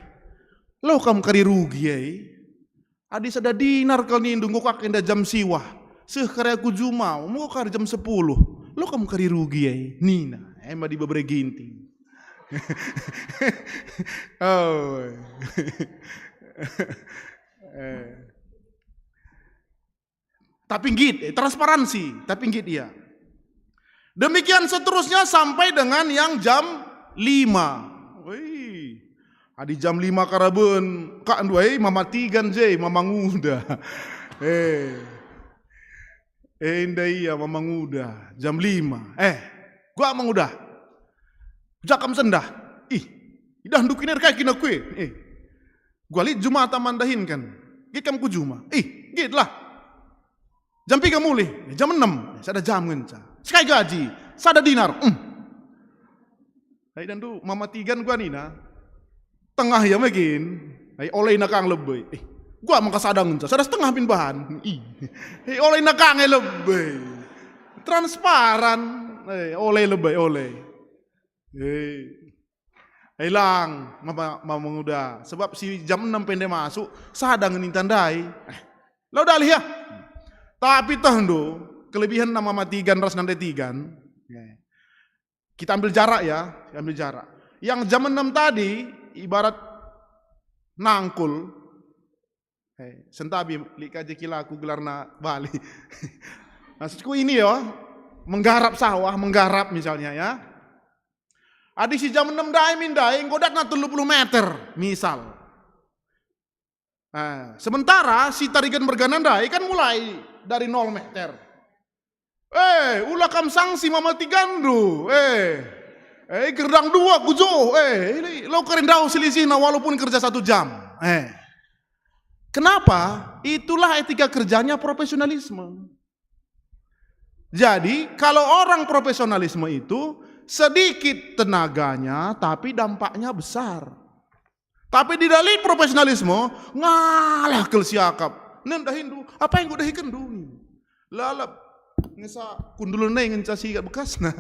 lo kam kari rugi ai. Adi sada dinar kal nindu enggo kak enda jam siwah. Seh kari aku juma, enggo kari jam sepuluh. Lo kam kari rugi ai, nina. Ai madi bebere ginting. Oh. Eh. Tapi nggit, eh, transparansi, tapi nggit ia. Demikian seterusnya sampai dengan yang jam lima. Wih, adi jam lima karaben, kak nduai mama tigan je, mama nguda. Eh. Eh, enda ia mama nguda, jam lima. Eh, gua manguda. Jakam sendah. Ih, idah ndukin er kai kina kue. Eh, gua lit jumata mandahin kan. Git kam ku juma. Ih, git lah. Jam piga mulih? Jam enam. Sada jam ngenca. Sekai gaji. Sada dinar. Hmm. Ai dandu mama tigan gua nina. Tengah ia mekin. Ai olena kang lebe. Eh, gua maka sada ngenca. Sada setengah min bahan. Ih. Eh, olena kang e lebe. Transparan. Eh, ole lebe, ole. Eh. Ai lang, mama, mama nguda. Sebab si jam enam pende masuk, sada nge ninta ndai. Eh, lau dalih ya. Tapi tehndu, kelebihen nama mama tigan ras nande tigan. Ya. Kita ambil jarak ya, kita ambil jarak. Yang jam enam tadi, ibarat nangkul, Eh, sentabi lit ka je kilaku gelarna Bali. Maksudku ini yo, menggarap sawah, menggarap misalnya ya. Adi si jam enam ndai min ndai, enggo datna telu puluh meter, misal. Eh, sementara si tarigan mergana ndai kan mulai dari nol meter. Eh, ula kam sangsi mama tigandu. Eh. Eh, gerdang dua ku jo, eh, ini lo keren dau selisihna walaupun kerja satu jam. Eh. Kenapa? Itulah etika kerjanya profesionalisme. Jadi, kalau orang profesionalisme itu sedikit tenaganya, tapi dampaknya besar. Tapi di dalam profesionalisme, ngalah kal siakap. Nen dahindu, apa yang kudahikenndu? Lalap, ngesa kundul nai ngenca sikat bekasna.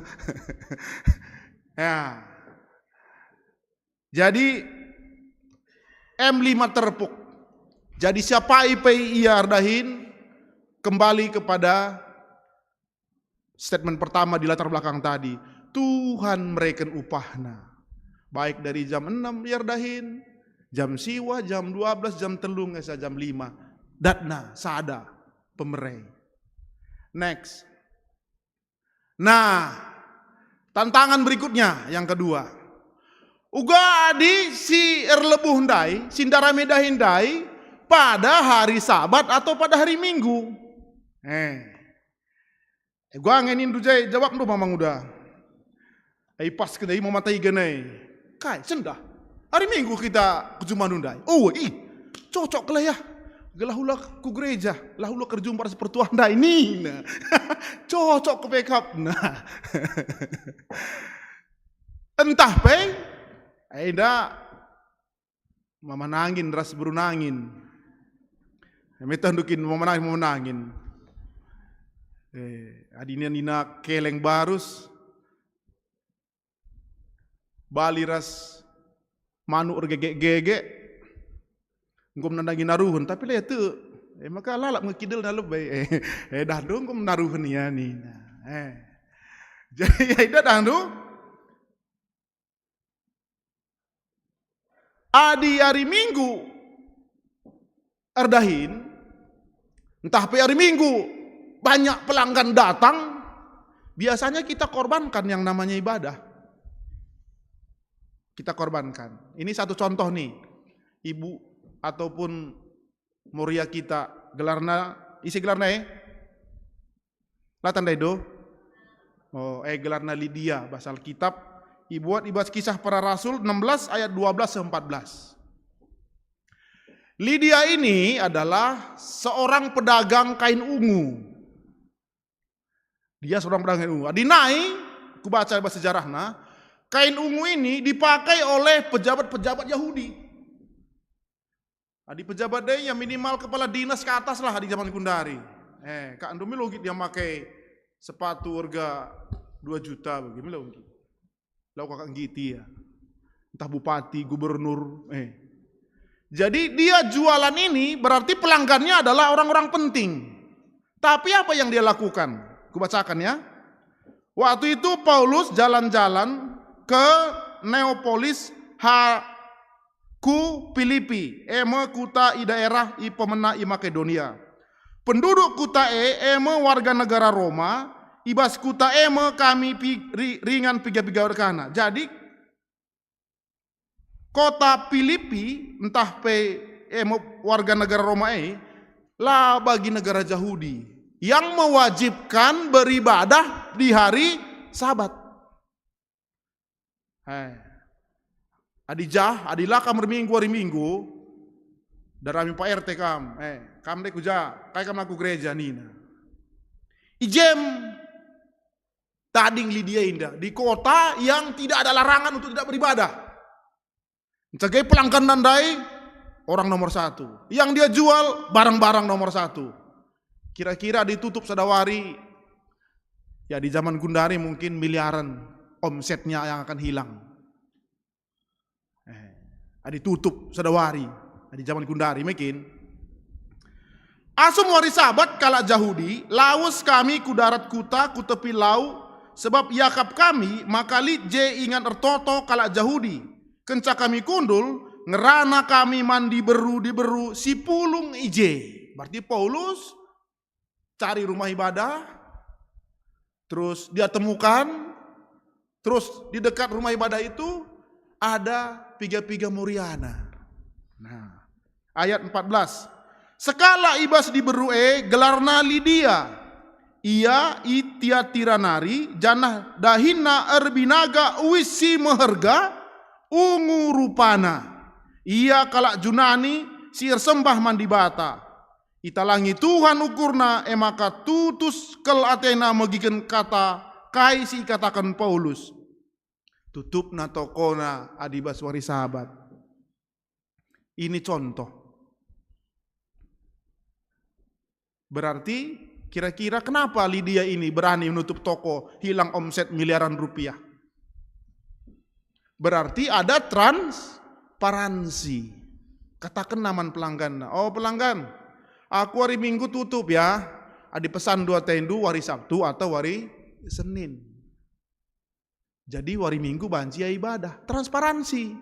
Ya. Jadi, M lima terpuk. Jadi, siapai pe ia erdahin, kembali kepada statement pertama di latar belakang tadi. Tuhan mereken upahna. Baik dari jam enam ia erdahin, jam siwah, jam dua belas, jam telu, ngesa jam lima. Datna sada pemere. Next. Nah, tantangan berikutnya yang kedua. Uga adi si erlebuh ndai, si ndarami dahin ndai, pada hari Sabat atau pada hari Minggu. Eh. Uga nge nindu jai, jawabndu mamang uda. Ai pas kena i mematai genai. Kai, sendah. Hari Minggu kita ku juma ndai. Oh, ih, cocok lah ya. Gelah ula ku gereja, lah ula kerjumpa ras pertua ndai nina. Cocok ke pekap. Nah. Entah pe, enda mama nangin ras beru nangin. Meteh ndukin mama nangin, mama nangin. Eh, adina nina keleng barus, bali ras manuk ergegek-gegek, enggo nandangi naruhen, tapi la tek. Eh, maka lalap nge kidelna lebe. Eh, eh, dahndu enggo naruhen ia nina. Eh. Jadi, ya, ida dahndu. Adi hari Minggu erdahin, entah pe hari Minggu banyak pelanggan datang, biasanya kita korbankan yang namanya ibadah. Kita korbankan. Ini satu contoh nih, ibu ataupun Moria kita, gelarna, ise gelarna, eh? La tandai do? Oh, eh, gelarna Lidia, bahasa Alkitab. Ibuat i bas Kisah Para Rasul enam belas ayat dua belas sampai empat belas. Lidia ini adalah seorang pedagang kain ungu. Dia seorang pedagang kain ungu. Adi nai, kubaca bas sejarahna, kain ungu ini dipakai oleh pejabat-pejabat Yahudi. Adi pejabat dai ya minimal kepala dinas ke atas lah di zaman kundari. Eh, kak ndu milo nggit dia make sepatu harga dua juta bagi milo nggit. Lau kakak nggit ia. Entah bupati, gubernur, eh. Jadi dia jualan ini berarti pelanggannya adalah orang-orang penting. Tapi apa yang dia lakukan? Kubacakan ya. Waktu itu Paulus jalan-jalan ke Neapolis ha-, ku Pilipi, e me kuta i daerah i pemena i Makedonia. Penduduk kuta e, e me warga negara Roma, i bas kuta e me kami pi-, ri-, ringan piga-piga dekahna. Jadi, kota Pilipi, ntah pe e me warga negara Roma e, la bagi negara Jahudi yang mewajibkan beribadah di hari Sabat. Eh. Adi jah, adi la kam erminggu hari Minggu, darami Pak R T kam, eh, kam dek kuja, kai kam aku gereja nina. I jem tading Lidia indah, di kota yang tidak ada larangan untuk tidak beribadah. Ncegai pelanggan nandai orang nomor satu. Yang dia jual barang-barang nomor satu. Kira-kira ditutup sadawari, ya di zaman gundari mungkin miliaran omsetnya yang akan hilang. Eh, adi tutup sadawari, adi zaman gundari mungkin. Asum wari Sabat kalak Jahudi, lawes kami ku darat kuta, ku tepi lau, sebab iakap kami maka lit je ingan ertoto kalak Jahudi. Kenca kami kundul, ngerana kami man diberu-diberu si pulung i je. Berarti Paulus cari rumah ibadah, terus dia temukan, terus di dekat rumah ibadah itu ada piga-piga Moriana. Nah, ayat empat belas. Sekalak i bas diberu e gelarna Lidia. Ia i Tiatira nari, janah dahinna erbinaga uis si meherga, ungu rupana. Ia kalak Junani si ersembah man Dibata. Italangi Tuhan ukurna, e maka tutus kal atena megiken kata kai si ikataken Paulus. Tutupna tokona adi bas wari Sabat. Ini contoh. Berarti kira-kira kenapa Lidia ini berani menutup toko hilang omset miliaran rupiah? Berarti ada transparansi. Katakenna man pelangganna, "Oh pelanggan, aku hari Minggu tutup ya. Adi pesan dua tendu hari Sabtu atau hari Senin." Jadi wari Minggu banci ia ibadah, transparansi.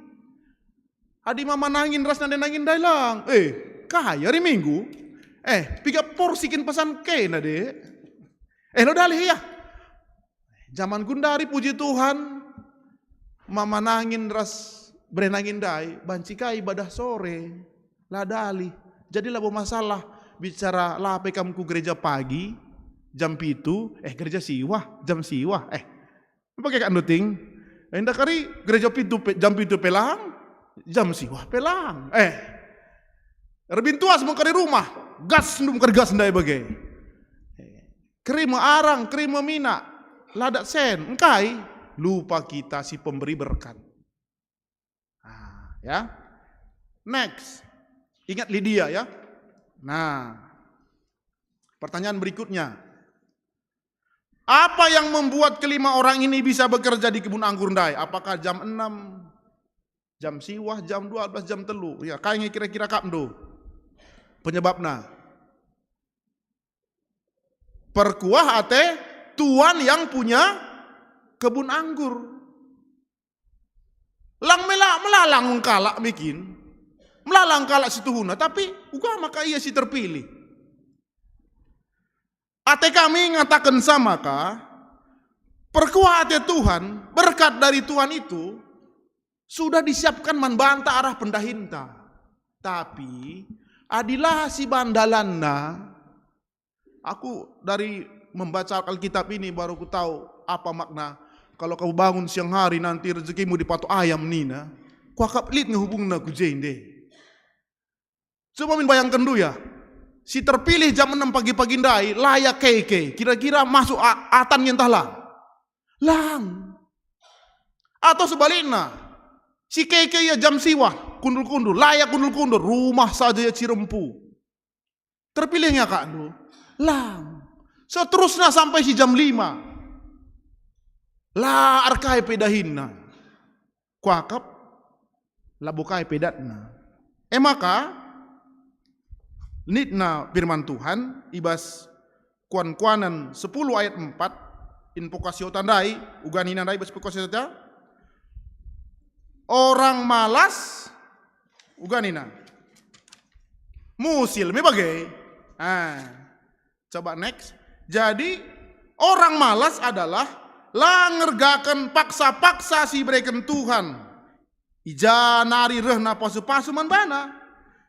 Adi mama nangin ras nande nangin ndai lang, eh, kai hari Minggu? Eh, piga porsi kin pesan kena de? Eh, lo dalih ia. Zaman gundari puji Tuhan, mama nangin ras bere nangin ndai banci kai ibadah sore, la dalih. Jadi labo masalah bicara la pe kam ku gereja pagi jam pitu, eh gereja siwah jam siwah, eh Bage kak nduting? Enda kari gereja pitu pe, jam pitu pe lang, jam siwah pe lang. Eh, erbintuas me kari rumah, gas ndum kari gas ndai bage. Eh, keri me arang, keri me minak, ladak sen, engkai? Lupa kita si pemberi berkat. Ah, ya. Next. Ingat Lidia ya. Nah, pertanyaan berikutnya. Apa yang membuat kelima orang ini bisa bekerja di kebun anggur ndai? Apakah jam enam, jam siwah, jam dua belas, jam telu? Ya, kai nge kira-kira kapndu penyebabna? Perkuah ate tuan yang punya kebun anggur. Lang mela-, melalang kalak bikin. Melalang kalak si tuhuna, tapi uga maka ia si terpilih. Ate kami ngataken sama ka, perkuah ate Tuhan, berkat dari Tuhan itu sudah disiapkan man banta arah pendahinta. Tapi, adilah si bandalanna, aku dari membaca Alkitab ini baru ku tahu apa makna, "Kalau kamu bangun siang hari, nanti rezekimu dipatok ayam," nina. Kuakap lit nge hubungna ku jende. Coba min bayangkenndu ya, si terpilih jam enam pagi-pagi ndai, la ia keke, kira-kira masuk a-, atan nge ntah la? Lang. Atau sebaliknya, si keke ia jam siwah, kundul-kundul, la ia kundul-kundul, rumah saja ia cirempu. Terpilih nge akapndu? Lang. Seterusnya sampai si jam lima. La erkai pe dahinna. Kuakap, labo kai pe datna. E maka, nitna firman Tuhan, i bas Kuan-kuanen sepuluh ayat empat, invokasiota ndai, uga nina ndai bas invokasiota, orang malas, uga nina, musil me bage. Ah, coba next. Jadi, orang malas adalah la ngergaken paksa-paksa si ibereken Tuhan. I ja nari rehna pasu-pasu man bana.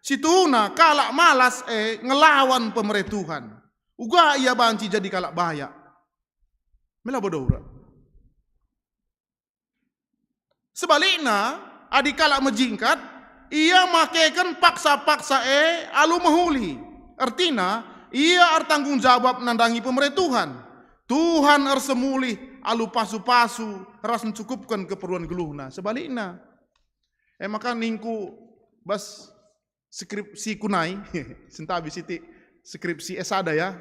Situhuna kalak malas e ngelawan pemere Tuhan. Uga ia banci jadi kalak bayak. Mela bodoh ura. Sebalikna, adi kalak mejingkat, ia makeken paksa-paksa e alu mehuli. Ertina, ia ertanggung jawab nandangi pemere Tuhan. Tuhan ersemulih alu pasu-pasu ras ncukupken keperluen geluhna. Sebalikna, e maka ningku bas skripsiku nai, sentabi sitik skripsi S sada ya.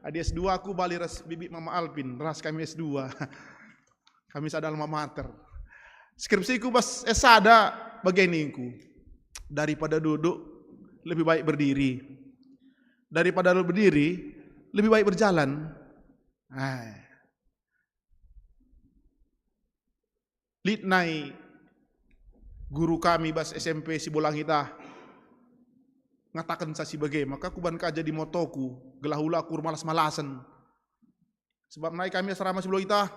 Adi S dua aku bali ras bibi Mama Alpin, ras kami S dua. Kami sada alma mater. Skripsiku bas S sada bage ningku, daripada duduk, lebih baik berdiri. Daripada berdiri, lebih baik berjalan. Ai. Lit nai guru kami bas S M P si Bolangit ah ngatakenca si bage, maka kuban ka jadi motoku, gelah ula aku ermalas-malasen. Sebab nai kami asrama si Bolangit ah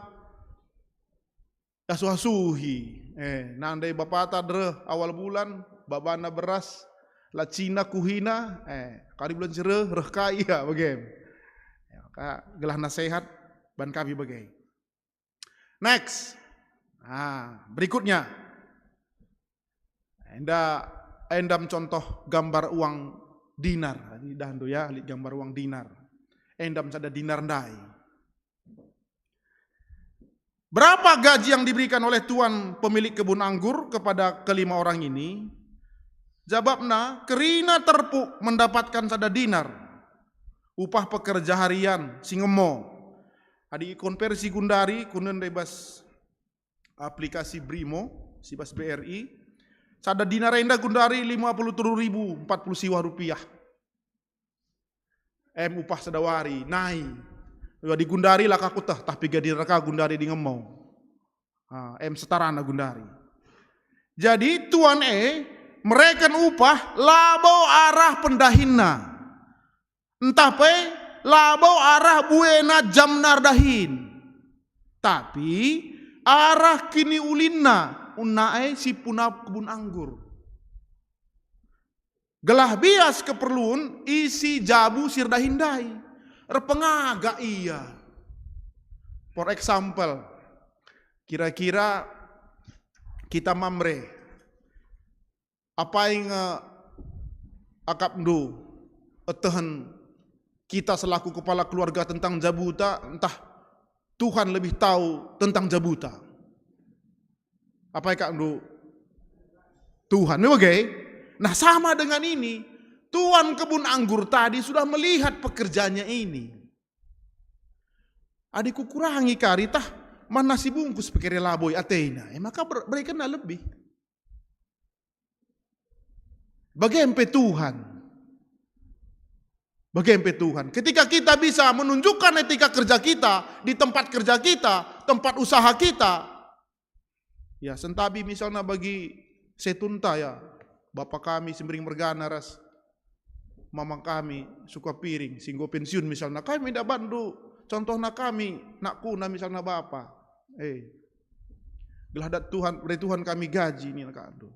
asuh-asuhi. Eh, nande bapata dereh awal bulan, babana beras, la cina kuhina, eh, kari bulan si reh, reh ka ia bage. Ah, gelah nasehat ban kami bage. Next. Ah, berikutnya. Enda, enda mencontoh gambar uang dinar. Idahndu ya, lit gambar uang dinar. Enda sada dinar ndai. Berapa gaji yang diberikan oleh tuan pemilik kebun anggur kepada kelima orang ini? Jabapna, kerina terpuk mendapatkan sada dinar. Upah pekerja harian si ngemo. Adi ikonversi gundari, kunen ndai bas aplikasi Brimo, si bas B R I, sada dinar enda gundari lima puluh telu ribu empat puluh siwah rupiah. Em upah sada wari, nai. Adi gundari la ka kuteh, tapi gadi raka gundari adi ngemo. Ha, em setarana gundari. Jadi tuan e mereken upah labo arah pendahinna. Ntah pe labo arah buena jamna erdahin. Tapi arah kiniulinna unna e si puna kebun anggur. Gelah bias keperlun isi jabu si erdahin ndai. Erpengaga ia. For example, kira-kira kita Mamre, apai nge akapndu etehen kita selaku kepala keluarga tentang jabuta, ntah Tuhan lebih tahu tentang jabuta? Apai akapndu? Tuhan. Bage. Nah, sama dengan ini. Tuan kebun anggur tadi sudah melihat pekerjanya ini. Adi kukurangi kari tah, man nasi bungkus pe kere labo atena, e maka ber-, berekenna lebih. Bage pe Tuhan. Bage pe Tuhan. Ketika kita bisa menunjukkan etika kerja kita di tempat kerja kita, tempat usaha kita, ya, sentabi misalna bagi setunta, ya, bapa kami si mbering mergana ras mama kami Sukapiring si enggo pensiun misalna, kami ndak bandu, contohna kami, nakkuna misalna bapa. Eh, gelah dat Tuhan, bere Tuhan kami gaji nina kandu.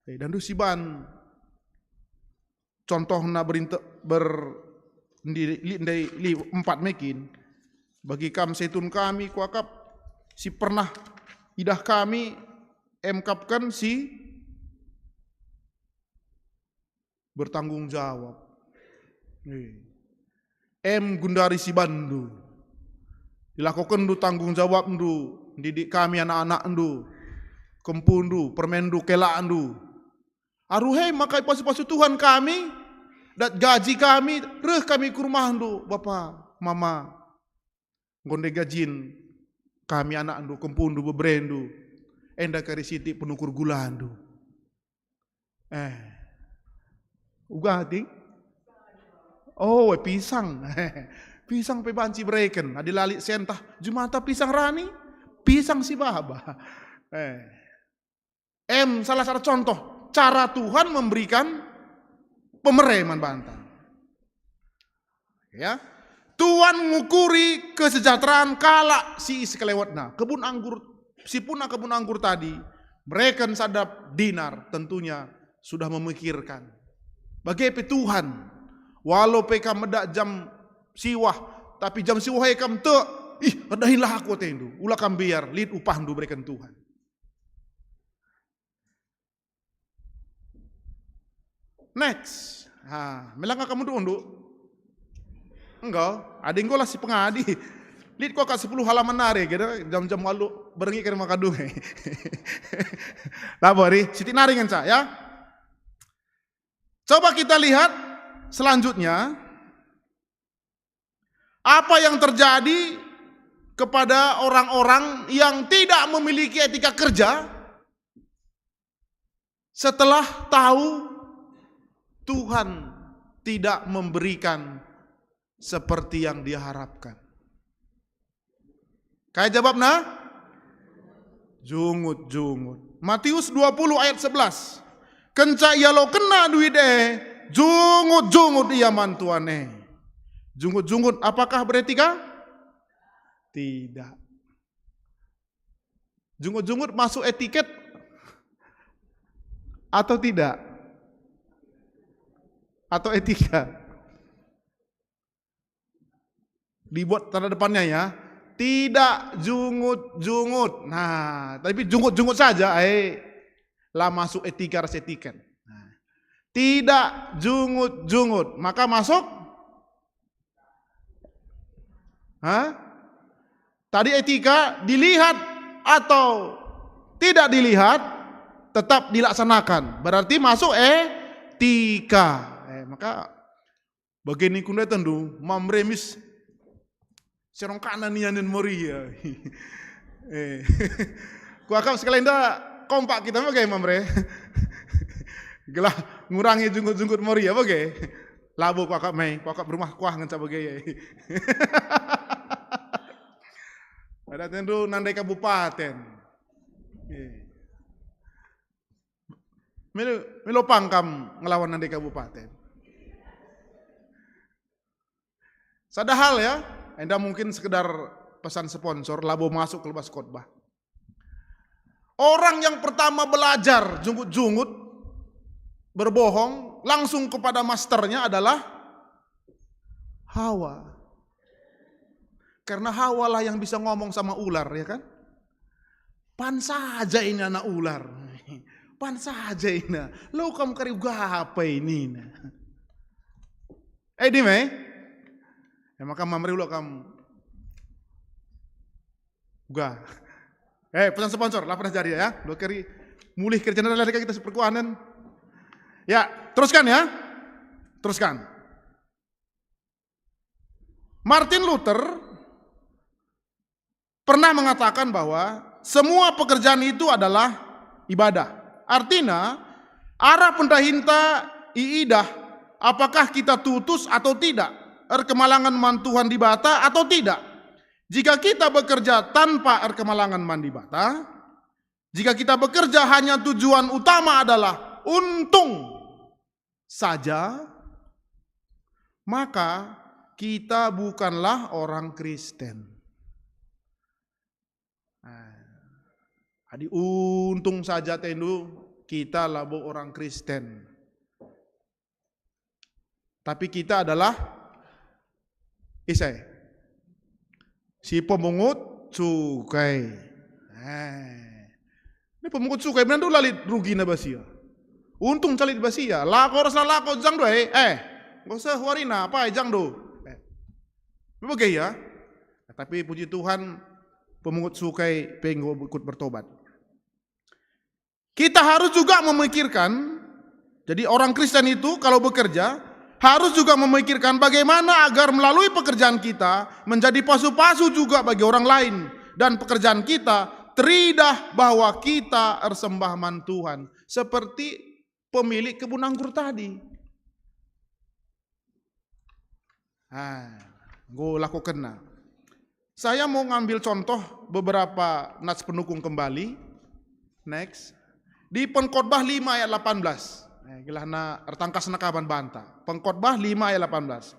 Eh, dandu siban contohna berinte-, ber-, ndi-, li-, ndai li empat mekin. Bagi kam setun kami kuakap si pernah idah kami, em kapken si bertanggung jawab. Eh. Em gundari si bandu. Dilakokenndu tanggung jawabndu, ndidik kami anak-anakndu, kempundu, permenndu, kelakndu. Aruhe maka ipasu-pasu Tuhan kami, dat gaji kami, reh kami ku rumahndu, Bapa, Mama. Enggo ndai gajin kami anakndu, kempundu, beberendu, enda kari sitik penukur gulandu. Eh. Uga adi? Oh, eh, pisang. Pisang pe banci bereken. Adi la lit sentah, jumata pisang rani, pisang si baba. Eh. Em, salah sada contoh cara Tuhan memberikan pemere man banta. Ya. Tuhan ngukuri kesejahteraan kalak si sekelewetna. Kebun anggur, si puna kebun anggur tadi, mereken sada dinar, tentunya sudah memikirkan. Bage pe Tuhan, walau pe kam medak jam siwah, tapi jam siwah e kam tek, ih, erdahinlah aku atendu. Ula kam mbiar, lit upahndu bereken Tuhan. Next. Ha, melanga kamu unduk-unduk? Enggak, adi enggo lah si pengadi. Lit kok sepuluh halaman nari, gitu, jam-jam walu berengi kena makadunge. Labo, ri, sitik nari ngenca, ya. Coba kita lihat selanjutnya. Apa yang terjadi kepada orang-orang yang tidak memiliki etika kerja setelah tahu Tuhan tidak memberikan seperti yang diharapkan? Kai jabapna? Jungut-jungut. Matius dua puluh ayat sebelas. Kenca ialokenna duit e, jungut-jungut ia man tuan e. Jungut-jungut apakah beretika? Tidak. Jungut-jungut masuk etiket atau tidak? Atau etika? Dibuat tanda depannya ya. Tidak jungut-jungut. Nah, tapi jungut-jungut saja, eh, la masuk etika ras etiken. Nah, tidak jungut-jungut. Maka masuk? Hah? Tadi etika dilihat atau tidak dilihat, tetap dilaksanakan. Berarti masuk etika. Eh, maka bage ningkun ndetendu, Mamre mis serongkana nianen Moria. Eh. Kuakap sekali enda kompak kita bage, Mamre. Gelah ngurangi jungkut-jungkut Moria bage. Labo kuakap me, kuakap rumah kuah ngenca bage. Ada tendu nandai kabupaten. Eh. Melo, melo pangkam ngelawan nandai kabupaten. Sada hal ya, enda mungkin sekedar pesan sponsor, labo masuk ke lepas khotbah. Orang yang pertama belajar junggut-junggut, berbohong, langsung kepada masternya adalah Hawa. Karena Hawa lah yang bisa ngomong sama ular, ya kan? Pan saja ini anak ular. Pan saja ini. Lo kam kari uga apa ini? Eh, di me? Ya, maka Mamre ulo kam uga. Eh, pesan sponsor, lah pernah jadi ya. Dua kali mulih kerja lari kita seperkuanen. Ya, teruskan ya. Teruskan. Martin Luther pernah mengatakan bahwa semua pekerjaan itu adalah ibadah. Artina, arah pendahinta iidah apakah kita tutus atau tidak, erkemalangen man Tuhan Dibata atau tidak. Jika kita bekerja tanpa erkemalangen man Dibata, jika kita bekerja hanya tujuan utama adalah untung saja, maka kita bukanlah orang Kristen. Nah, adi untung saja tendu, kita labo orang Kristen. Tapi kita adalah ise? Si pemungut cukai. Eh. Ini pemungut cukai, benar la lit rugina bas ia. Untung calit bas ia. Lako ras la lako jang do, eh. Eh, enggo seh warina, apai jang do. Eh. Bage ia. Tapi puji Tuhan, pemungut cukai pe enggo ikut bertobat. Kita harus juga memikirkan, jadi orang Kristen itu kalau bekerja, harus juga memikirkan bagaimana agar melalui pekerjaan kita menjadi pasu-pasu juga bagi orang lain. Dan pekerjaan kita teridah bahwa kita ersembah man Tuhan. Seperti pemilik kebun anggur tadi. Ah, enggo lakokenna. Saya mau ngambil contoh beberapa nats pendukung kembali. Next. Di Pengkhotbah lima ayat delapan belas. Eh, gelahna ertangkasna kaban banta. Pengkhotbah lima ayat delapan belas.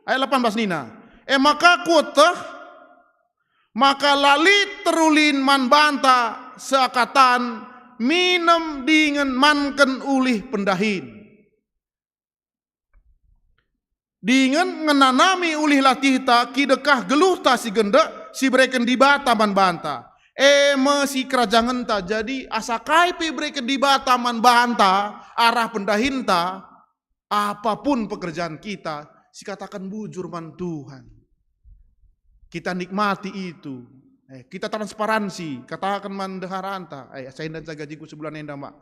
Ayat delapan belas nina, "E maka kueteh, maka la lit terulin man banta seakatan minem dingen manken ulih pendahin." Dingen ngenanami ulih latihta kidekah geluhta si gendek si ibereken Dibata man banta. E me sikerajangenta. Jadi asa kai pe ibereken Dibata man banta arah pendahinta, apapun pekerjaan kita, sikataken bujur man Tuhan. Kita nikmati itu. Eh, kita transparansi, kataken man ndeharanta, "Eh, asa enda nca gajiku sebulan enda, Mak."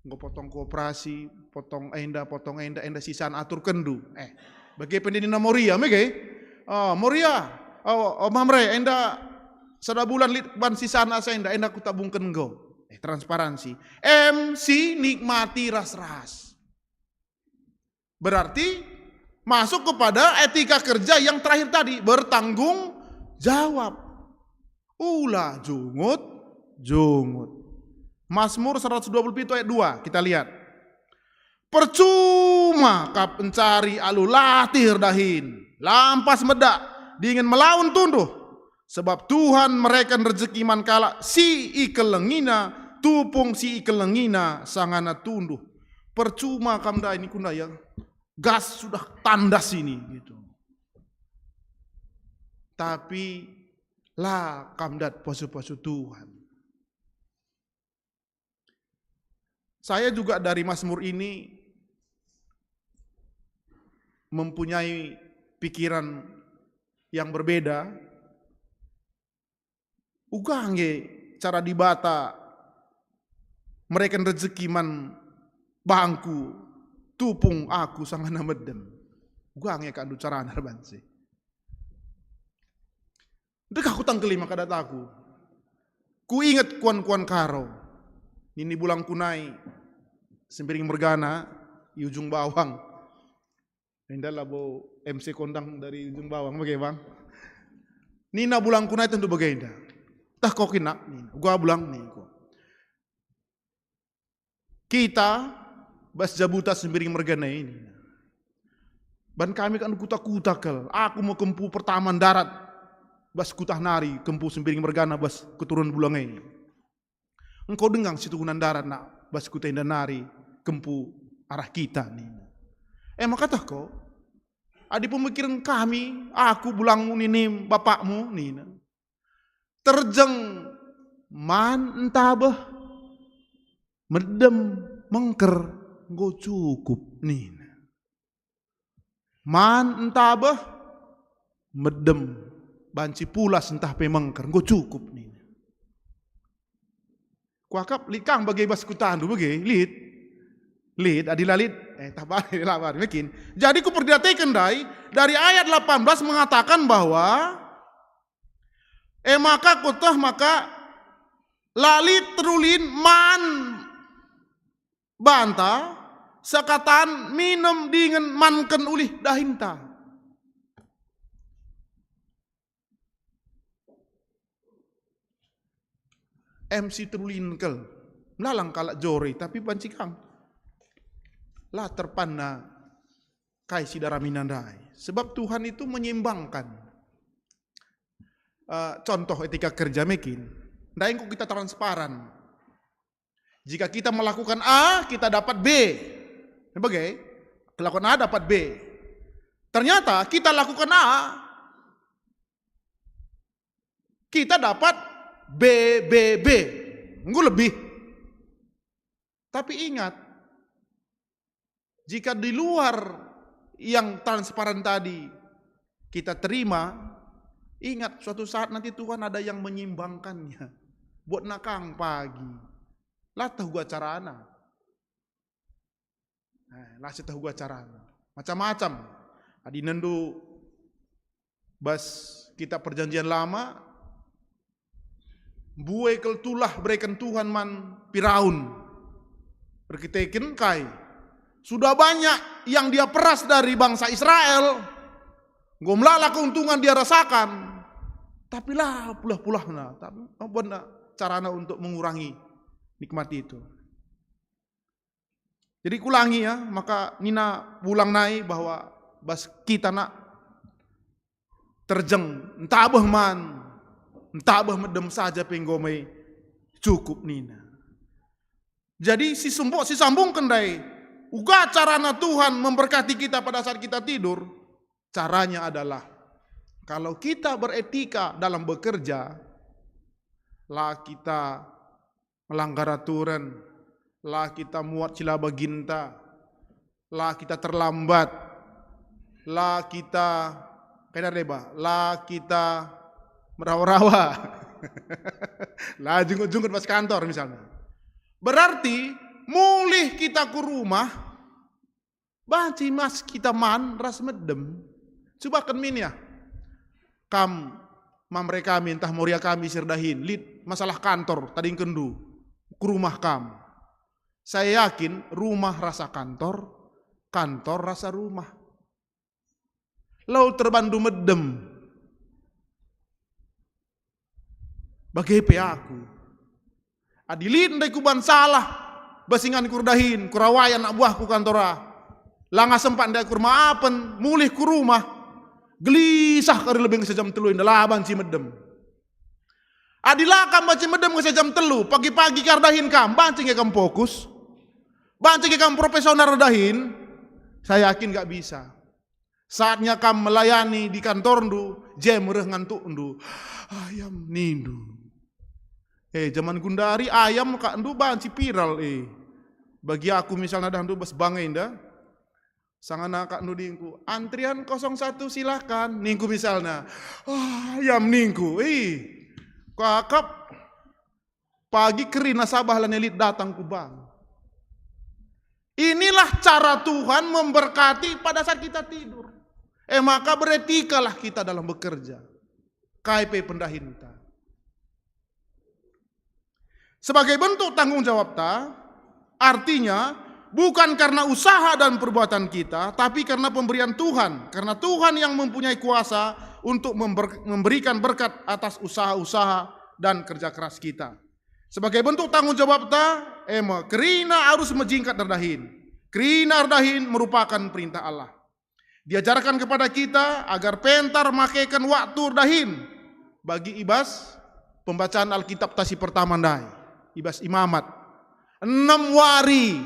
Enggo potong koperasi, potong enda, potong enda, enda sisan aturkenndu. Eh, bage pe nina Moria, mege? Oh, Moria, oh, oh, Mamre, enda sada bulan lit ban sisan asa enda, enda kutabungken enggo. Eh, transparansi. M C nikmati ras-ras. Berarti masuk kepada etika kerja yang terakhir tadi, bertanggung jawab. Ula jungut-jungut. Mazmur seratus dua puluh pitu ayat dua, kita lihat. Percuma kap encari alu latih erdahin, lampas medak, dingen melaun tunduh. Sebab Tuhan mereken rejeki man kalak si ikelengina, tupung si ikelengina sangana tunduh. Percuma kam ndai ningkun ndai ya, gas sudah tandas ini, gitu. tapi la kam dat pasu-pasu Tuhan. Saya juga dari Mazmur ini mempunyai pikiran yang berbeda. Uga nge cara Dibata mereken rezeki man bangku, tupung aku sangana medem. Uga nge kandu carana banci. Ndekah kutangkeli maka dataku. Kuinget kuan-kuan Karo. Nini bulangku nai, Sembiring mergana, i ujung bawang. Enda labo M C kondang dari ujung bawang, bage, Bang? Nina bulangku nai tentu bagenda. Tah kok kena, nina. Gua bulang, ningku. Kita bas jabuta Sembiring mergana ini. Ban kami kan kuta-kuta kal. Aku me kempu pertama ndarat bas kuta nari, kempu Sembiring mergana bas keturunan bulang e. Engkau denga situhuna ndarat nak bas kuta enda nari, kempu arah kita, nina. E maka tah ko, adi pemikiren kami, aku bulangmu ninim bapakmu, nina. Terjeng man entabeh, medem, mengker, enggo cukup, nina. Man entabeh, medem, banci pulas ntah pe mengker, enggo cukup, nina. Kuakap lit kang bage bas kutandu bage, lit. Lit, adi la lit, eh, tah bali, la bali, mekin. Jadi kuperdiateken ndai, dari ayat delapan belas mengatakan bahwa, e maka kueteh maka la lit terulin man banta sekatan minem dingen manken ulih dahinta. M C terulin kal. Melalang kalak jore, tapi banci kang. La terpanna kai si daramina ndai. Sebab Tuhan itu menyeimbangkan. Eh, contoh etika kerja mekin. Ndai engko kita transparan. Jika kita melakukan A, kita dapat B. Bage, lakukan A dapat B. Ternyata kita lakukan A, kita dapat B B B. Enggo lebih. Tapi ingat, jika di luar yang transparan tadi kita terima, ingat, suatu saat nanti Tuhan ada yang menyeimbangkannya. Buat nakang pagi. La teh gua carana. Eh, la si teh gua carana. Macam-macam. Adi nendu bas kitab Perjanjian Lama, mbue kal tulah bereken Tuhan man Firaun. Erkiteken kai? Sudah banyak yang dia peras dari bangsa Israel, enggo melala keuntungan dia rasakan, tapi la pulah-pulahna, tapi buatna carana untuk mengurangi nikmat itu. Jadi kulangi ya, maka nina bulang nai bahwa bas kita nak terjeng, ntabeh man, ntabeh medem saja pe enggo me cukup nina. Jadi si sumbo-, si sambungken ndai, uga carana Tuhan memberkati kita pada saat kita tidur, caranya adalah kalau kita beretika dalam bekerja, la kita melanggar aturen, la kita muat si la baginta, la kita terlambat, la kita, kai deba, la kita merawa-rawa, la jungkut-jungkut bas kantor misalnya. Berarti mulih kita ku rumah, banci mas kita man ras medem. Cubaken min ya. Kam mamre kami ntah moria kami si erdahin, lit masalah kantor tadingkenndu ku rumah kam. Saya yakin rumah rasa kantor, kantor rasa rumah. Lau terbandu medem. Bage pe aku. Adi lit ndai kuban salah, bas ingan kurdahin, kurawai anak buahku kantora. Langa sempat ndai kurmaapen, mulih ku rumah. Gelisah kari lebe nge sejam telu enda, la banci medem. Adi la kam banci medem nge sejam telu, pagi-pagi kari dahin kam, banci nge kam fokus. Banci nge kam profesional dahin, saya yakin gak bisa. Saatnya kam melayani di kantorndu, jem reh ngantukndu. Ayam nindu. Eh, zaman gundari ayam kakndu banci viral, eh. Bagi aku misalna dahndu bas bank enda, sangana kakndu ningku, "Antrian kosong satu silakan," ningku misalna. "Ah, ayam," ningku, "ih, kakap pagi kerina sabah la nelit datang ku bank." Inilah cara Tuhan memberkati pada saat kita tidur. Eh, maka beretikalah kita dalam bekerja. Kai pe pendahinta. Sebagai bentuk tanggung jawabta, artinya bukan karena usaha dan perbuatan kita, tapi karena pemberian Tuhan. Karena Tuhan yang mempunyai kuasa untuk member-, memberikan berkat atas usaha-usaha dan kerja keras kita. Sebagai bentuk tanggung jawabta, ema, kerina arus mejingkat erdahin. Kerina erdahin merupakan perintah Allah. Diajarkan kepada kita agar pentar makeken waktu erdahin bagi ibas pembacaan Alkitab tasi pertama ndai, ibas imamat. Enem wari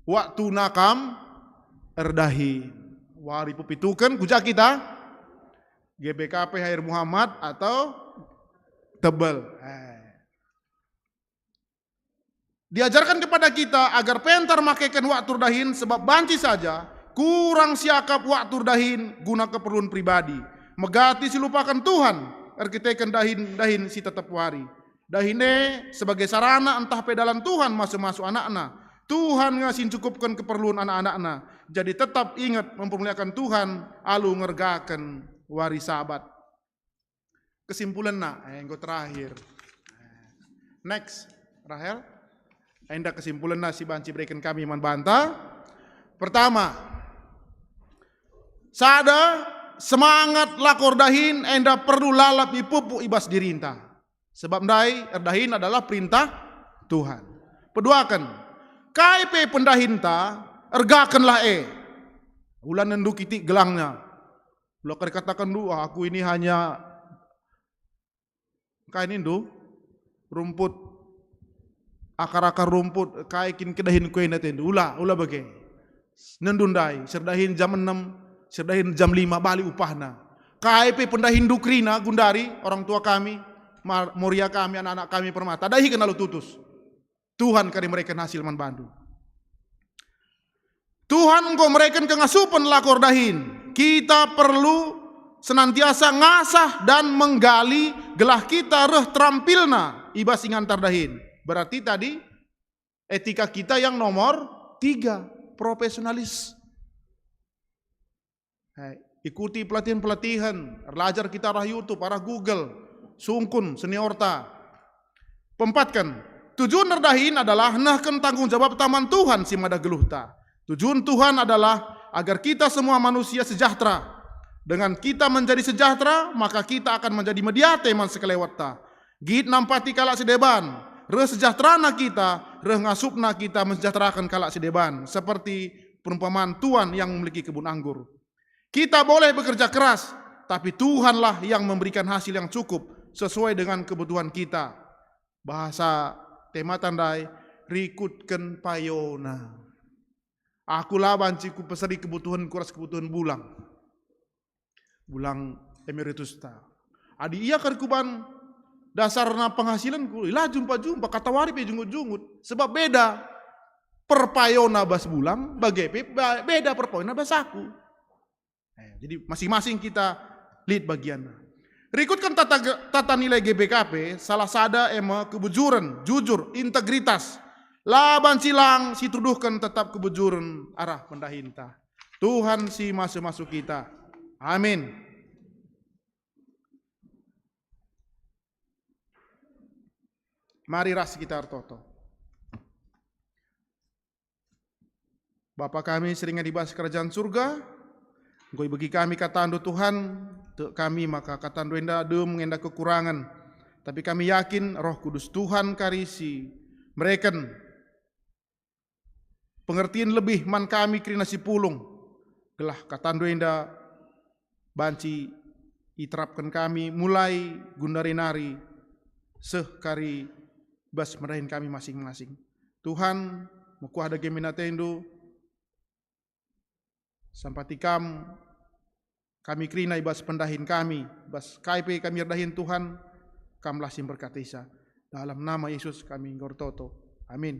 waktu nakam erdahin. Wari pepituken, kuja kita? G B K P Hair Muhammad atau Tebel. Eh. Diajarkan kepada kita agar pentar makeken waktu erdahin, sebab banci saja kurang siakap waktu erdahin guna keperlun pribadi. Megati si lupaken Tuhan erkiteken dahin-dahin si tetep wari. Dahin e sebagai sarana ntah pe dalan Tuhan masu-masu anakNa. Tuhan nge si ncukupken keperlun anak-anakNa. Jadi tetap inget mempermuliaken Tuhan alu ngergaken wari Sabat. Kesimpulenna, eh, enggo terakhir. Next, Rahel. Enda kesimpulenna si banci bereken kami man banta. Pertama, sada, semangat lako erdahin enda perlu lalap ipupuk i bas dirinta. Sebab ndai erdahin adalah perintah Tuhan. Peduaken, kai pe pendahinta, ergakenlah e. Ula nendu kitik gelangna. Ula kataken, "Duh, aku ini hanya," kai nindu, "rumput, akar-akar rumput, kai kin kedahinku enda," atendu. Ula, ula bage. Nendu ndai, si erdahin jam enem, si erdahin jam lima, bali upahna. Kai pe pendahinndu kerina, gundari, orang tua kami, mar-, Moria kami, anak-anak kami permata, dahiken alu tutus. Tuhan kari mereken hasil man bandu. Tuhan enggo mereken kengasupen lako erdahin. Kita perlu senantiasa ngasah dan menggali gelah kita reh terampilna i bas ingan erdahin. Berarti tadi etika kita yang nomor tiga, profesionalis. Hai, ikuti pelatihan-pelatihan, erlajar kita arah YouTube, arah Google, sungkun seniorta. Peempatken, tujuan erdahin adalah nehken tanggung jawab taman Tuhan si mada geluhta. Tujuan Tuhan adalah agar kita semua manusia sejahtera. Dengan kita menjadi sejahtera, maka kita akan menjadi mediate man sekelewetta. Git nampati kalak si deban, reh sejahterana kita, reh ngasupna kita mensejahteraken kalak si deban, seperti perumpamaan tuan yang memiliki kebun anggur. Kita boleh bekerja keras, tapi Tuhanlah yang memberikan hasil yang cukup sesuai dengan kebutuhan kita. Bahasa tema tandai, rikutken payona. Aku la banci kupeseri kebutuhen, kuras kebutuhen bulang. Bulang emeritusta. Adi ia kari kuban dasarna penghasilenku, la jumpa-jumpa, katawari pe jungut-jungut. Sebab beda perpayona bas bulang, bage pe ba-, beda perpayona bas aku. Eh, jadi masing-masing kita lit bagianna. Rikutken tata ge-, tata nilai G B K P, salah sada eme kebujuren, jujur, integritas. La banci lang si tuduhken tetap kebujuren arah pendahinta. Tuhan si masu-masu kita. Amin. Mari ras kita ertoto. Bapa kami si ringan i bas Kerajaan Surga, enggo ibegi kami katandu, Tuhan. Tek kami maka katandu enda dem enda kekurangen. Tapi kami yakin Roh Kudus Tuhan kari si mereken pengertin lebih man kami kerina si pulung, gelah katandu enda banci iterapken kami mulai gundari nari seh kari bas mendahin kami masing-masing. Tuhan, mekuah dage min atendu, Sampati Kam kami kerina i bas pendahin kami, i bas kai pe kami erdahin, Tuhan, Kamlah si mberkatisa. Dalam nama Yesus kami enggo ertoto. Amin.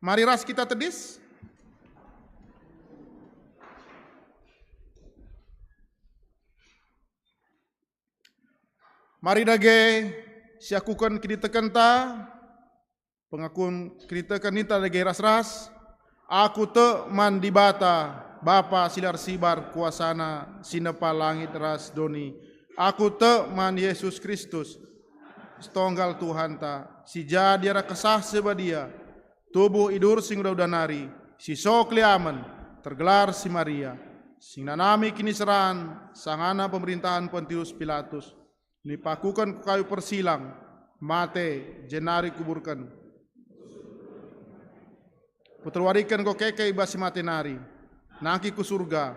Mari ras kita tedis. Mari dage siakuken kinitekenta, pengakun kiniteken ninta dage ras-ras. Aku tek man Dibata, Bapa si la ersibar kuasana, si nepa langit ras doni. Aku tek man Jesus Kristus, setonggal Tuhanta, si jadi arah Kesah Si Badia, tubuh idur si nguda-uda nari, si so keliamen, tergelar si Maria, si ngenanami kiniseran sangana pemerintahen Pontius Pilatus, nipakuken ku kayu persilang, mate, jenari kuburken. Peterwariken enggo keke i bas si mate nari, nangkih ku Surga,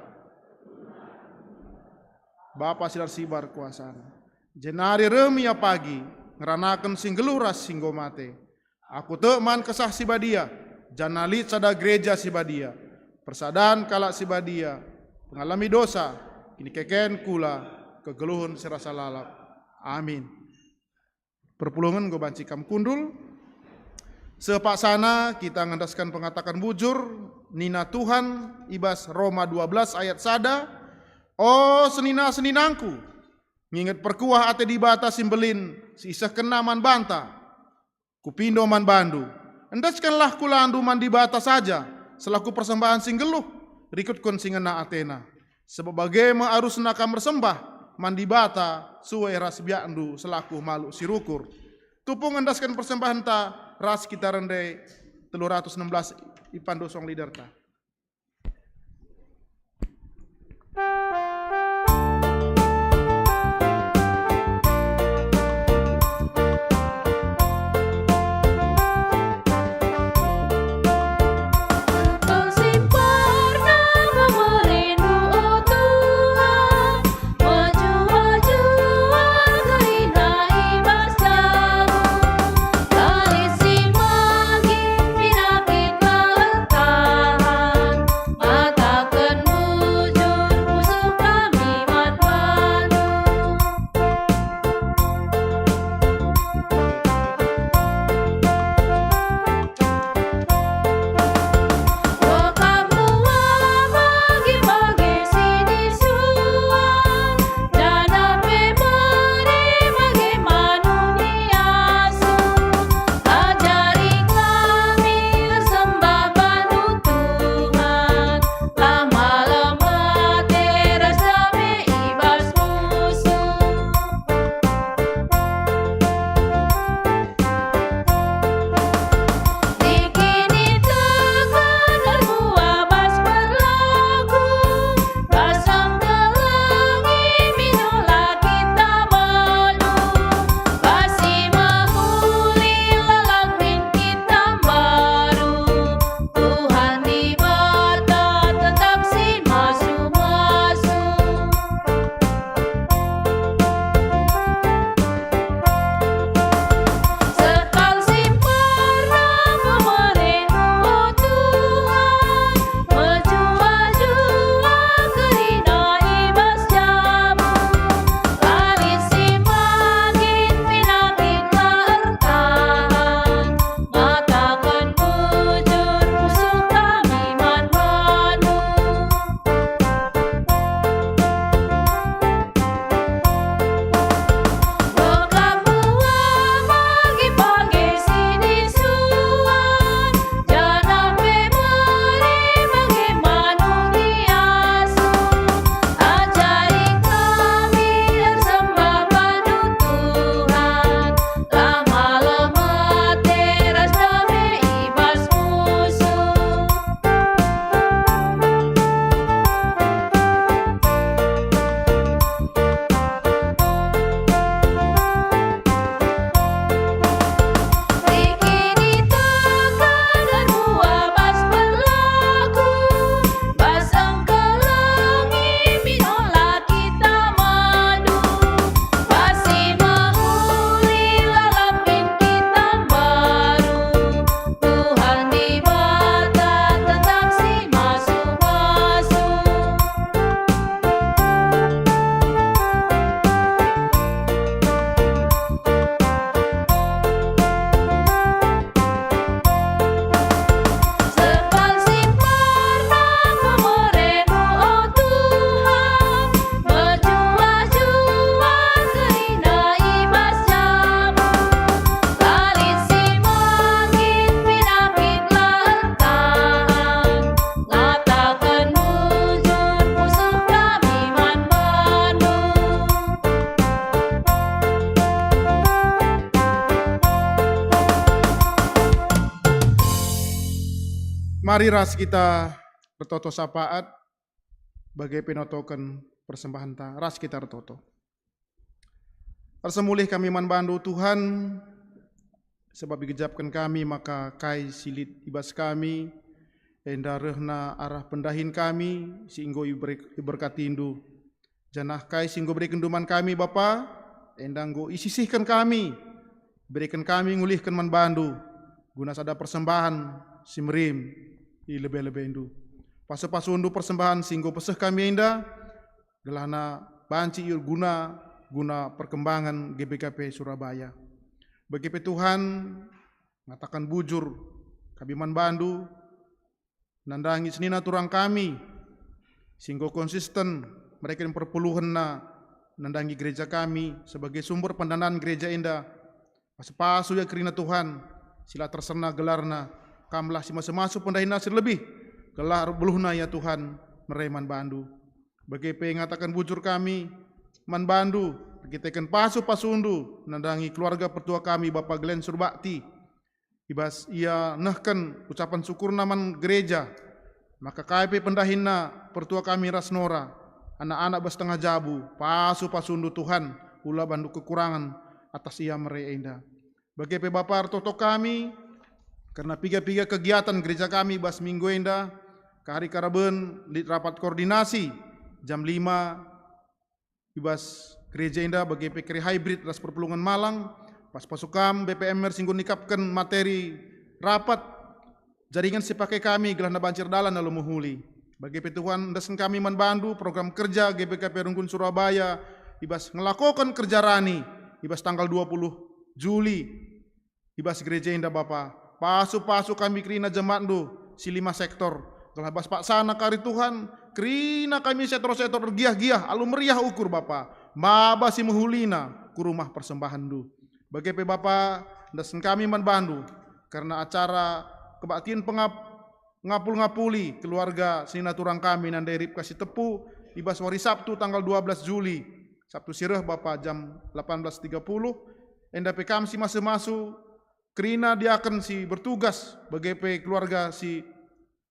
Bapa si la ersibar kuasana. Jenari reh me Ia pagi, ngeranaken si nggeluh ras si enggo mate. Aku tek man Kesah Si Badia, janah lit sada Gereja Si Badia, persadan kalak si badia, pengalemi dosa, kinikeken kula, kegeluhen si rasa lalap. Amin. Perpulungen enggo banci kam kundul. Sepaksana kita ngendasken pengataken bujur, nina Tuhan i bas Roma dua belas ayat sada, "O senina-seninangku, nginget perkuah ate Dibata si mbelin si isehkenNa man banta, kupindo man bandu. Endeskenlah kulandu man Dibata saja selaku persembahen si nggeluh, rikutken si ngena ateNa. Sebab bage me arusna kam ersembah man Dibata sue ras biakndu selaku maluk si rukur." Tupung endesken persembahenta ras kita rende telu ratus enam belas, ipandu song leaderta. Mari ras kita ertoto sapaat, bage pe notoken persembahenta, ras kita ertoto. Ersemulih kami man bandu, Tuhan, sebab igejapken kami maka kai si lit i bas kami, enda rehna arah pendahin kami si enggo iberek-, iberkatindu. Janah kai si enggo iberekenndu man kami, Bapa, enda enggo isisihken kami, ibereken kami ngulihken man bandu, guna sada persembahen si merim i lebe-lebendu. Pasu-pasundu persembahen si enggo peseh kami enda, gelahna banci erguna guna perkembangan G B K P Surabaya. Bage pe Tuhan, ngataken bujur kami man bandu, nandangi senina turang kami si enggo konsisten mereken perpuluhenna nandangi gereja kami sebagai sumber pendanaan gereja enda. Pasu-pasu ia kerina Tuhan, si la tersenna gelarna, kamlah si masu-masu pendahinna si lebih, gelah beluhna ia Tuhan mere man bandu. Bage pe ngataken bujur kami man bandu, erkiteken pasu-pasundu nandangi keluarga pertua kami Bapa Glenn Surbakti, i bas ia nehken ucapen syukurna man gereja, maka kai pe pendahinna pertua kami ras Nora, anak-anak bas tengah jabu, pasu-pasundu Tuhan, ula bandu kekurangen atas ia mere enda. Bage pe Bapa ertoto kami, kerna piga-piga kegiatan gereja kami bas minggu enda, kari karaben lit rapat koordinasi jam lima, i bas gereja enda bage pe kari hybrid ras perpulungen Malang, pasu-pasu kam B P M R si enggo nikapken materi rapat, jaringan si pake kami gelah banci erdalan alu mehuli. Bage pe Tuhan, endesken kami man bandu program kerja G B K P Runggun Surabaya i bas ngelakoken kerja rani i bas tanggal dua puluh Juli. I bas gereja enda Bapa, pasu-pasu kami kerina jemaatndu si lima sektor, gelah bas paksana kari Tuhan, kerina kami sektor-sektor ergiah-giah alu meriah ukur Bapa, maba si mehulina ku rumah persembahenndu. Bage pe Bapa, endesken kami man bandu, kerna acara kebaktin pengap-, ngapul-ngapuli keluarga senina turang kami nande Ripka Sitepu i bas wari Sabtu tanggal dua belas Juli, Sabtu si reh Bapa jam delapan belas tiga puluh, enda pe kam si masu-masu, kerina diaken si bertugas, bage pe keluarga si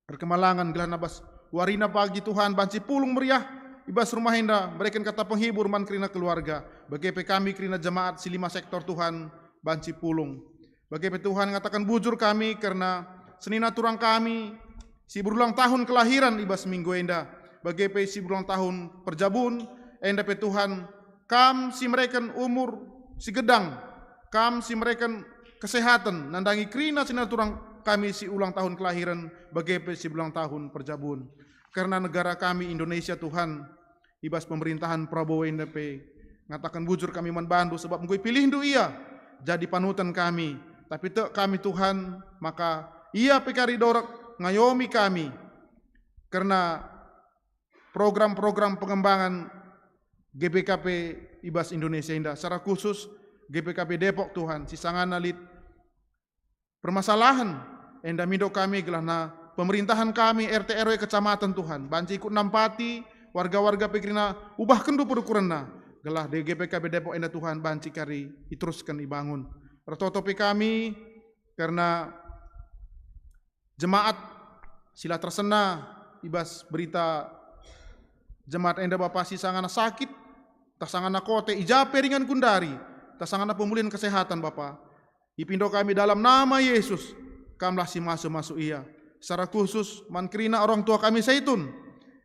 erkemalangen gelah bas warina pagi Tuhan banci pulung meriah i bas rumah enda mereken kata penghibur man kerina keluarga, bage pe kami kerina jemaat si lima sektor Tuhan banci pulung. Bage pe Tuhan ngataken bujur kami kerna senina turang kami si berulang tahun kelahiran i bas minggu enda, bage pe si berulang tahun perjabun, enda pe Tuhan, kam si mereken umur si gedang, kam si mereken kesehaten, nandangi kerina senina turang kami si ulang tahun kelahiran, bage pe si berulang tahun perjabun. Kerna negara kami Indonesia Tuhan, i bas pemerintahan Prabowo enda pe, ngataken bujur kami man bandu, sebab enggo ipilihndu ia jadi panutan kami. Tapi tek kami Tuhan, maka ia pe kari dorek ngayomi kami kerna program-program pengembangan G B K P i bas Indonesia enda, secara khusus G B K P Depok Tuhan, si sangana lit permasalahen enda mindo kami gelahna pemerintahan kami R T R W kecamatan Tuhan, banci ikut nampati warga-warga pe kerina ubahkenndu perukurenna, gelah G B K P Depok enda Tuhan banci kari iterusken ibangun. Ertoto pe kami kerna jemaat si la tersenna i bas berita jemaat enda Bapa si sangana sakit, tah sangana kote, i ja pe ringan gundari, tah sangana pemulihan kesehatan Bapa. Ipindo kami dalam nama Yesus, kamlah si masu-masu ia. Secara khusus man kerina orang tua kami Saitun,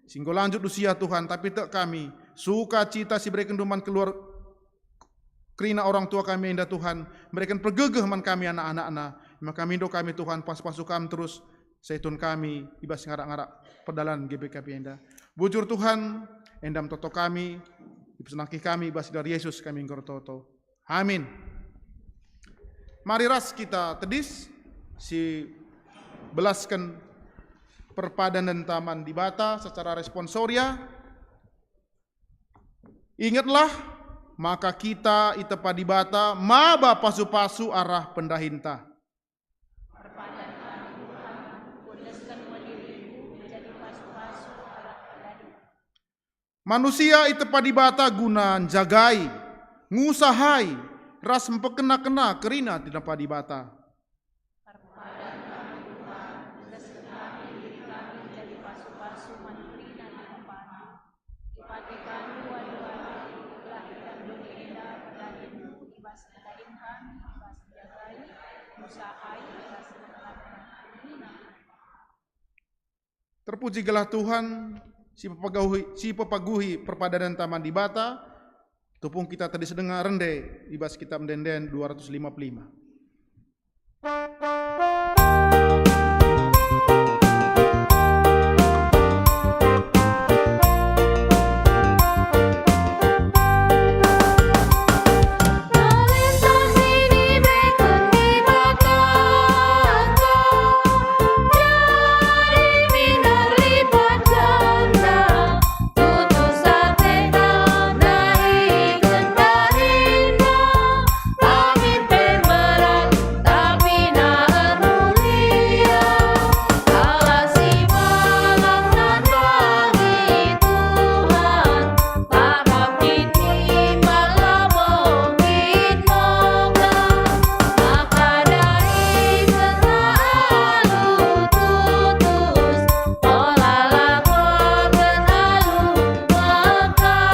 si enggo lanjut usia Tuhan, tapi tek kami, sukacita si berekenndu man keluar-, kerina orang tua kami enda Tuhan, mereken pergegeh man kami anak-anakna. Maka mindo kami Tuhan, pasu-pasu kam terus, Saitun kami i bas ngarak-ngarak perdalan G B K P enda. Bujur Tuhan, enda ertoto kami, ipesenangkih kami i bas gelar Yesus kami enggo ertoto. Amin. Mari ras kita tedis si belasken perpadanenta man Dibata secara responsoria. Ingetlah maka kita itepa Dibata maba pasu-pasu arah pendahinta. Perpadan kami, Tuhan, kundesken me diringku menjadi pasu-pasu arah pendahin. Manusia itepa Dibata guna njagai, ngusahai, ras mpekena-kena kerina itepa Dibata. Perpadan kami, Tuhan, kundesken kami Terpujilah Tuhan, si pepaguhi, si pepaguhi perpadanenta man Dibata, tupung kita tedis denga rende i bas Kitab Ende-enden dua ratus lima puluh lima. Tutus atena nahiken dahinna, amin pe berat, tapi na ermulia. Kalak si balang nandangi Tuhan, lakap nini bala bongit noga. Maka dahikenlah alu tutus, ola lakoken alu mekarus.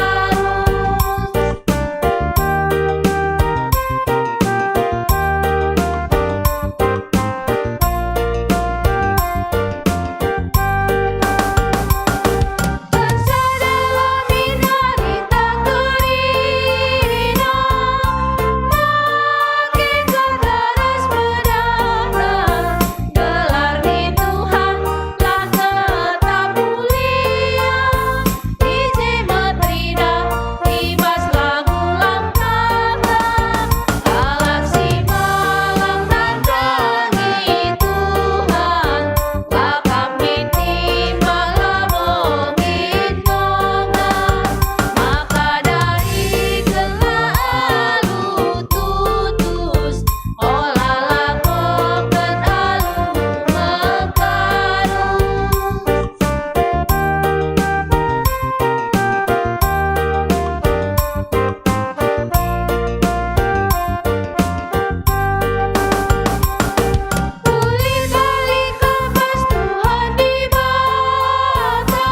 Gelar ni Tuhan lah tetap mulia, i je meteridah i bas lagu langkahta. Kalak si balang nandangi Tuhan, lakap nini bala bongit noga. Maka dahikenlah alu tutus, ola lakoken alu mekarus. Ulih kali ka bas Tuhan Dibata,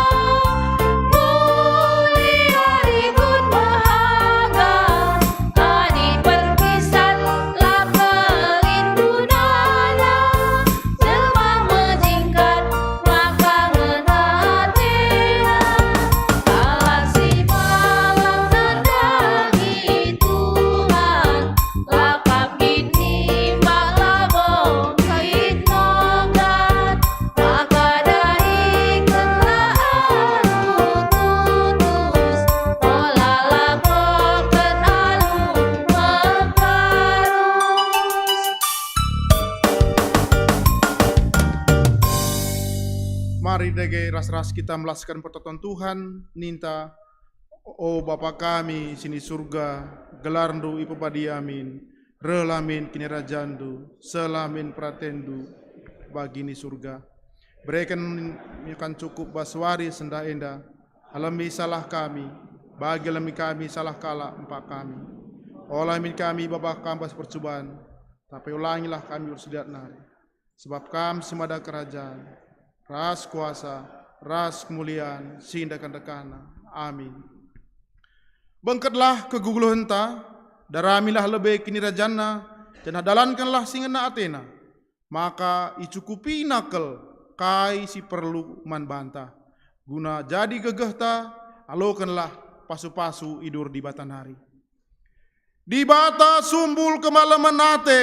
mulia rikut mehaga. Adi perkisan la pelin gunana, jelma mejingkat maka ngena atena. Kalak si balang nandangi Tuhan, lakap nini bala bongit noga. Maka dahikenlah alu tutus, ola lakoken alu mekarus. Mari dage ras-ras kita melasken pertoton Tuhan, ninta, O Bapa kami si ni Surga, gelarNdu ipepadia min, rehlah min kinirajanNdu, sehlah min peratenNdu bagi ni Surga. Bereken kami cukup bas wari sendah enda, alemi salah kami, bagi alemi kami salah kalak empak kami. Ola min kami ibaba Kam bas percuban, tapi ulangilah kami urusi dat nari. Sebab Kam si mada kerajan, ras kuasa, ras kemulian si ndekah-ndekahna. Amin. Bengketlah kegeluhenta, daramilah lebe kinirajanna, janah dalankenlah si ngena atena. Maka icukupina kal kai si perlu man banta. Guna jadi gegehta, alokenlah pasu-pasu i dur Dibata nari. Dibata sumbul kemalemen ate,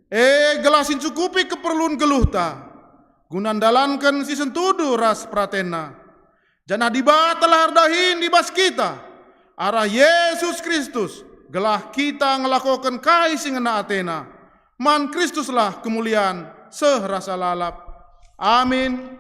e gelah si ncukupi keperlun geluhta, guna ndalanken si sentudu ras peratenNa. Janah Dibatalah erdahin i bas kita, arah Jesus Kristus, gelah kita ngelakoken kai si ngena ateNa. Man Kristuslah kemulian seh rasa lalap. Amin.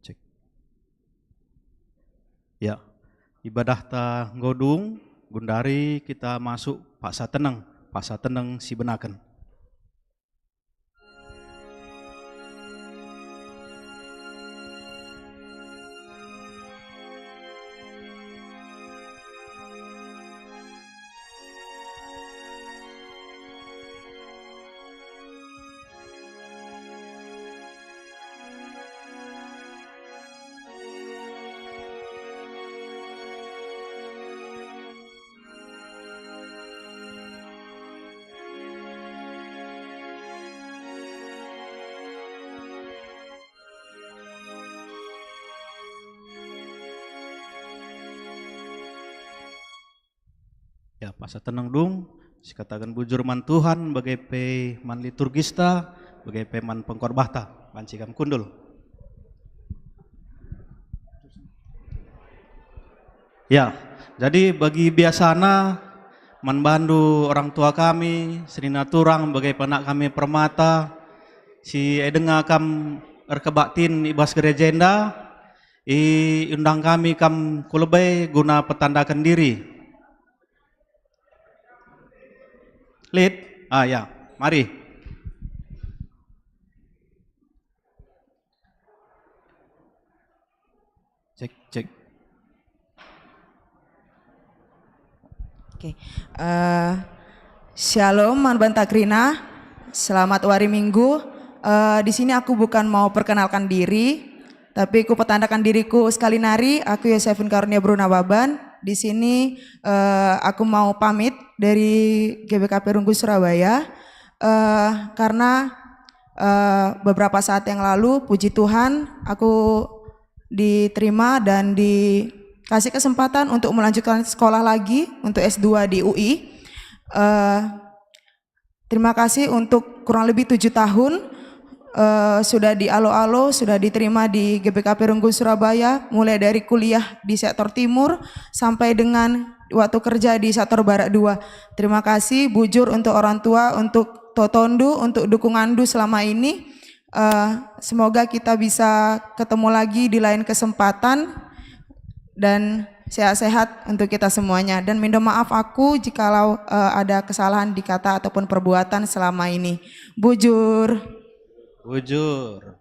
Cek. Ya, ibadahta enggo dung, Gundari kita masuk paksa teneng, paksa teneng si benaken. Ya, paksa teneng dung, sikataken bujur man Tuhan, bage pe man liturgista, bage pe man pengkorbahta, banci kam kundul. Ya, jadi bagi biasana man bandu orang tua kami, senina turang, bage pe anak kami Permata, si e denga kam erkebaktin i bas gereja enda, iundang kami kam ku lebe guna petandaken diri. Lit? Ah, ya, mari. Cek, cek. Oke. Eh, Shalom, man banta kerina. Selamat wari Minggu. Eh, di sini aku bukan mau perkenalkan diri, tapi ku petandakan diriku sekali nari. Aku Yosefin Karunia Bruna Baban. Di sini, eh, aku mau pamit dari G B K P Runggun Surabaya. Eh, karena, eh, beberapa saat yang lalu, puji Tuhan, aku diterima dan dikasih kesempatan untuk melanjutkan sekolah lagi untuk S dua di U I. Eh, terima kasih untuk kurang lebih tujuh tahun, eh, sudah dialo-alo, sudah diterima di G B K P Runggun Surabaya, mulai dari kuliah di sektor timur sampai dengan waktu kerja di sektor barat dua. Terima kasih bujur untuk orang tua, untuk totondu, untuk dukunganndu selama ini. Eh, semoga kita bisa ketemu lagi di lain kesempatan dan sehat-sehat untuk kita semuanya. Dan mindo maaf aku jikalau, eh, ada kesalahan di kata ataupun perbuatan selama ini. Bujur. Bujur.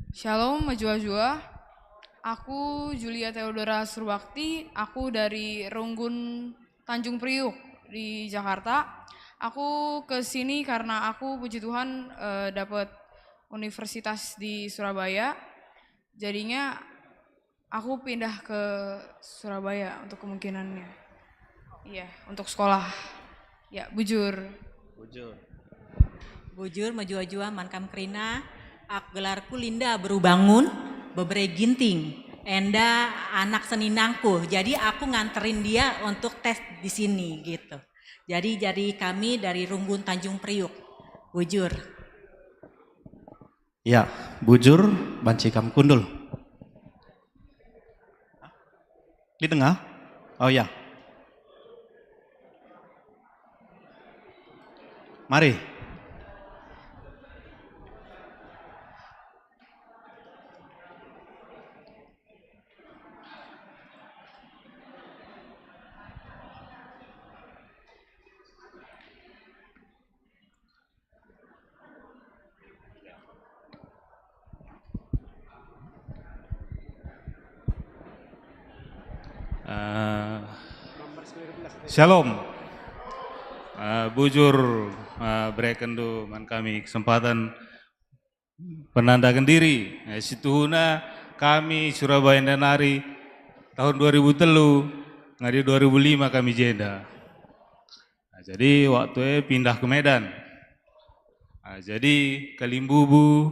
Shalom, mejuah-juah. Aku Julia Theodora Surbakti, aku dari Runggun Tanjung Priuk di Jakarta. Aku ke sini karena aku, puji Tuhan, eh, dapat universitas di Surabaya. Jadinya aku pindah ke Surabaya untuk kemungkinannya. Iya, untuk sekolah. Ya, bujur. Bujur. Bujur, mejuah-juah man kam kerina. Ak, gelarku Linda Berubangun, Bebere Ginting. Enda anak seninangku. Jadi aku nganterin dia untuk tes di sini gitu. Jadi, jadi kami dari Runggun Tanjung Priuk. Bujur. Ya, bujur, banci kam kundul. Didengar? Oh ya. Mari. Eh, Shalom. Eh, bujur, eh, berekenndu man kami kesempatan penandaken diri. Eh, situhuna kami Surabaya enda nari tahun dua ribu telu, ngadi dua ribu lima kami jenda. Nah, jadi waktu e pindah ke Medan. Nah, jadi kalimbubu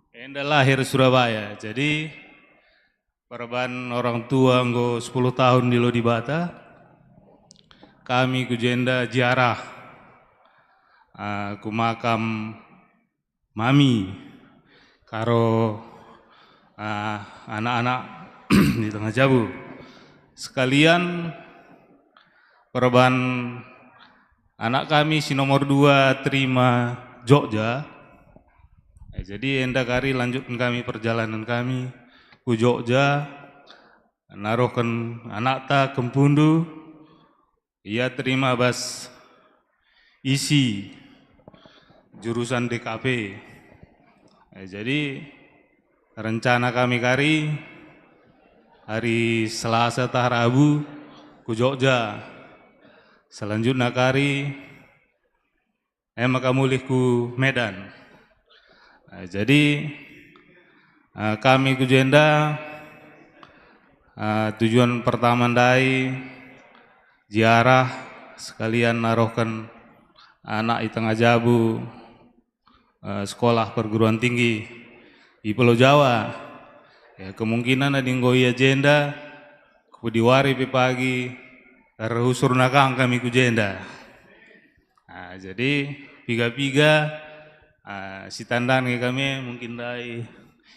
enda lahir Surabaya. Jadi perban orang tua enggo sepuluh tahun ndilo Dibata. Kami ku jenda ziarah, ah, ku makam mami, karo, ah, anak-anak di tengah jabu. Sekalian perban anak kami si nomor dua terima Jogja. Eh, jadi enda kari lanjutkan kami perjalanan kami ku Jogja. naruhken anakta kempundu, ia terima bas isi jurusan D K P. Eh, jadi rencana kami kari hari Selasa tah Rabu ku Jogja. Selanjutna kari e maka mulih ku Medan. Eh, jadi, eh, kami ku jenda, eh, tujuan pertama ndai ziarah sekalian naruhken anak i tengah jabu, eh, sekolah perguruan tinggi i Pulau Jawa. Ya, kemungkinan adi enggo ia jenda, ku pudi wari pe pagi, erusur nakang kami ku jenda. Ah, jadi piga-piga, ah, si tandan nge kami mungkin ndai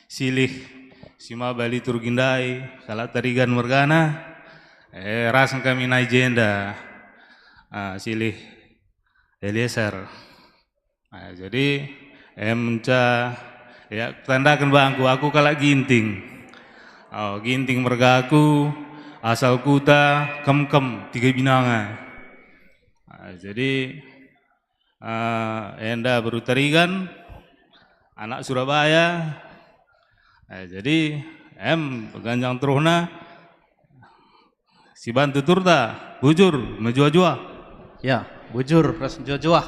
silih si maba liturgi ndai, kalak Tarigan mergana, eh, ras kami nai jenda, ah, silih Eliezer. Ah, jadi, em, ca, ya, tandaken bangku, aku kalak Ginting. Oh, Ginting mergaku, asal kuta Kemkem, Tiga Binanga. Ah, jadi, eh, enda beru Tarigan, anak Surabaya. Eh, jadi, em, ganjang teruhna, si bantu turta, bujur, mejuah-juah. Ya, bujur ras mejuah-juah.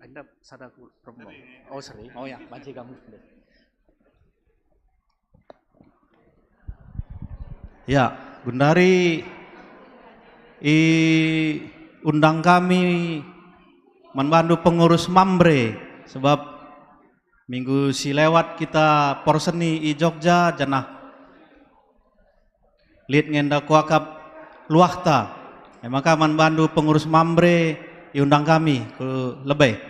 Enda sada ku promo. Oh, seri. Oh ya, banci kamu. Ya, gundari i undang kami man bandu pengurus Mamre, sebab minggu si lewat kita porseni i Jogja, janah lit nge enda kuakap luahta. E maka man bandu pengurus Mamre iundang kami ku lebe.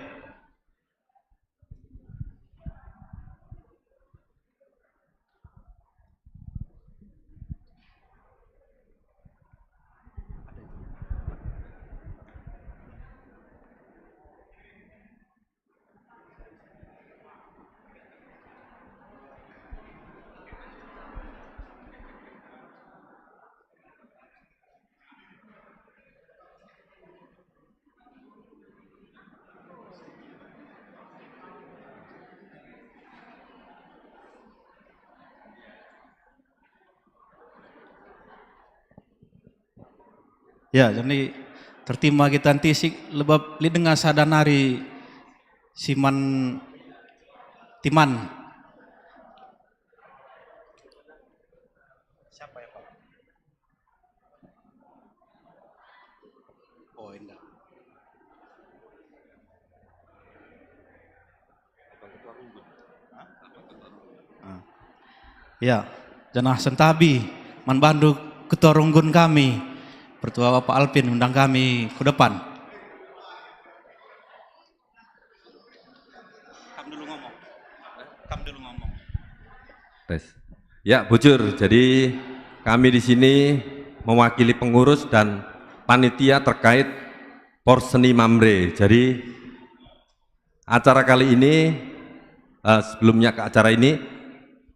Ya, jadi tertima kita ntisik lebab lit denga sada nari si man timan. Siapa ya, Pak? Oh, enda. Ah. Ya, janah sentabi man bandu ketua runggun kami, Pertua Bapak Alpin, undang kami ku depan. Kam dulu ngomong. Kam dulu ngomong. Tes. Ya, bujur. Jadi kami di sini mewakili pengurus dan panitia terkait Porseni Mamre. Jadi acara kali ini, eh, sebelumnya ke acara ini,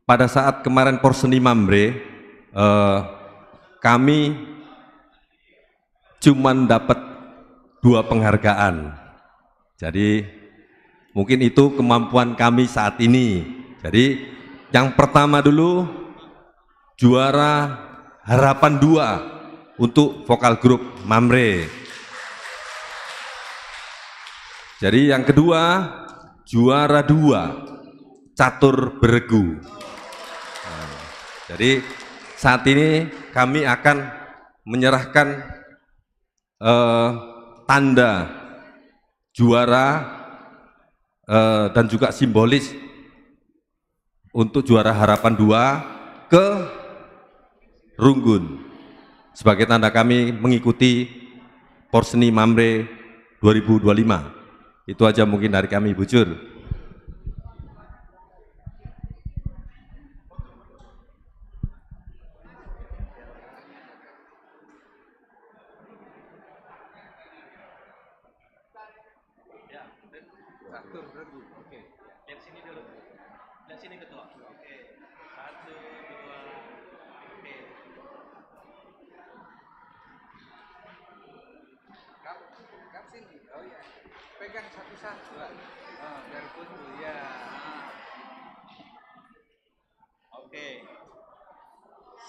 pada saat kemarin Porseni Mamre, eh, kami cuman dapat dua penghargaan. Jadi, mungkin itu kemampuan kami saat ini. Jadi, yang pertama dulu, juara harapan dua untuk vokal grup Mamre. Jadi, yang kedua, juara dua catur beregu. Nah, jadi, saat ini kami akan menyerahkan, eh, tanda juara, eh, dan juga simbolis untuk juara harapan dua ke Runggun sebagai tanda kami mengikuti Porseni Mamre dua ribu dua lima. Itu aja mungkin dari kami, bujur. Ya, catur beregu. Oke. Lihat sini dulu. Ada sini, Ketua. Oke. Satu, dua. Oke. Kamu, kamu sini. Oh, iya. Pegang satu-satu, Pak. Oh, biar foto, ya. Oke.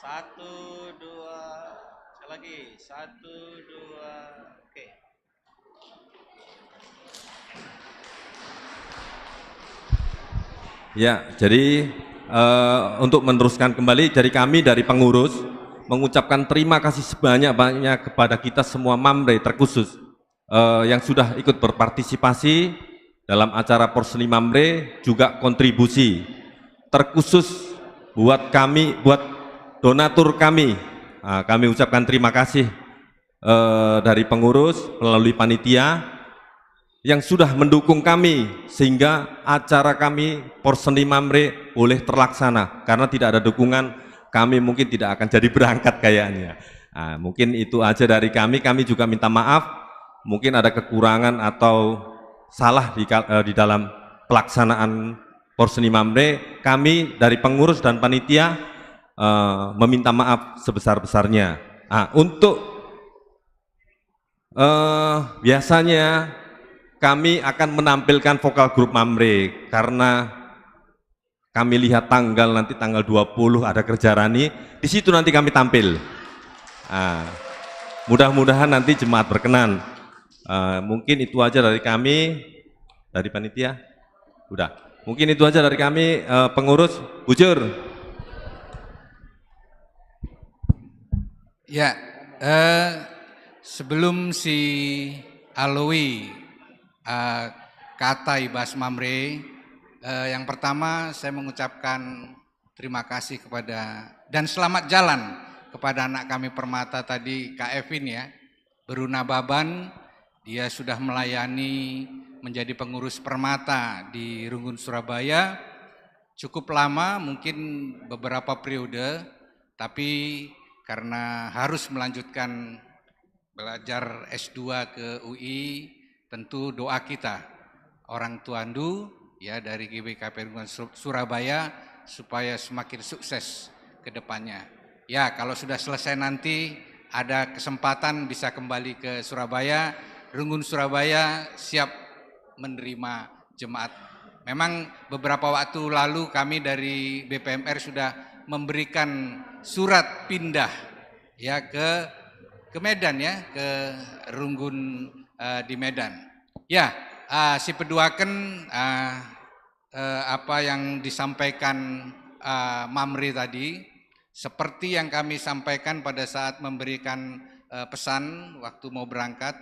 Satu, dua. Sekali lagi. Satu, dua. Oke. Ya, jadi, eh, untuk meneruskan kembali, jadi kami dari pengurus mengucapkan terima kasih sebanyak-banyaknya kepada kita semua Mamre, terkhusus, eh, yang sudah ikut berpartisipasi dalam acara Porseni Mamre, juga kontribusi terkhusus buat kami, buat donatur kami. Ah, kami ucapkan terima kasih, eh, dari pengurus melalui panitia yang sudah mendukung kami sehingga acara kami Porseni Mamre boleh terlaksana. Karena tidak ada dukungan, kami mungkin tidak akan jadi berangkat kayaknya. Ah, mungkin itu aja dari kami. Kami juga minta maaf, mungkin ada kekurangan atau salah di kal-, eh, di dalam pelaksanaan Porseni Mamre. Kami dari pengurus dan panitia, eh, meminta maaf sebesar-besarnya. Ah, untuk, eh, biasanya kami akan menampilkan vokal grup Mamre karena kami lihat tanggal, nanti tanggal dua puluh ada kerja rani, di situ nanti kami tampil. Ah, mudah-mudahan nanti jemaat berkenan. Eh, mungkin itu aja dari kami, dari panitia. Udah. Mungkin itu aja dari kami, eh, pengurus. Bujur. Ya, eh, sebelum si Alwi, eh, kata i bas Mamre, eh, yang pertama saya mengucapkan terima kasih kepada, dan selamat jalan kepada anak kami permata tadi, Kak Evin, ya, Beruna Baban. Dia sudah melayani menjadi pengurus permata di Runggun Surabaya cukup lama, mungkin beberapa periode, tapi karena harus melanjutkan belajar S dua ke U I, tentu doa kita, orang tuandu, ya, dari G B K P Runggun Sur-, Surabaya, supaya semakin sukses ke depannya. Ya, kalau sudah selesai nanti ada kesempatan bisa kembali ke Surabaya, Runggun Surabaya siap menerima jemaat. Memang beberapa waktu lalu kami dari B P M R sudah memberikan surat pindah, ya, ke, ke Medan, ya, ke Runggun, eh, di Medan. Ya, ah, si peduaken, ah, eh, apa yang disampaikan, ah, Mamre tadi, seperti yang kami sampaikan pada saat memberikan, eh, pesan waktu mau berangkat,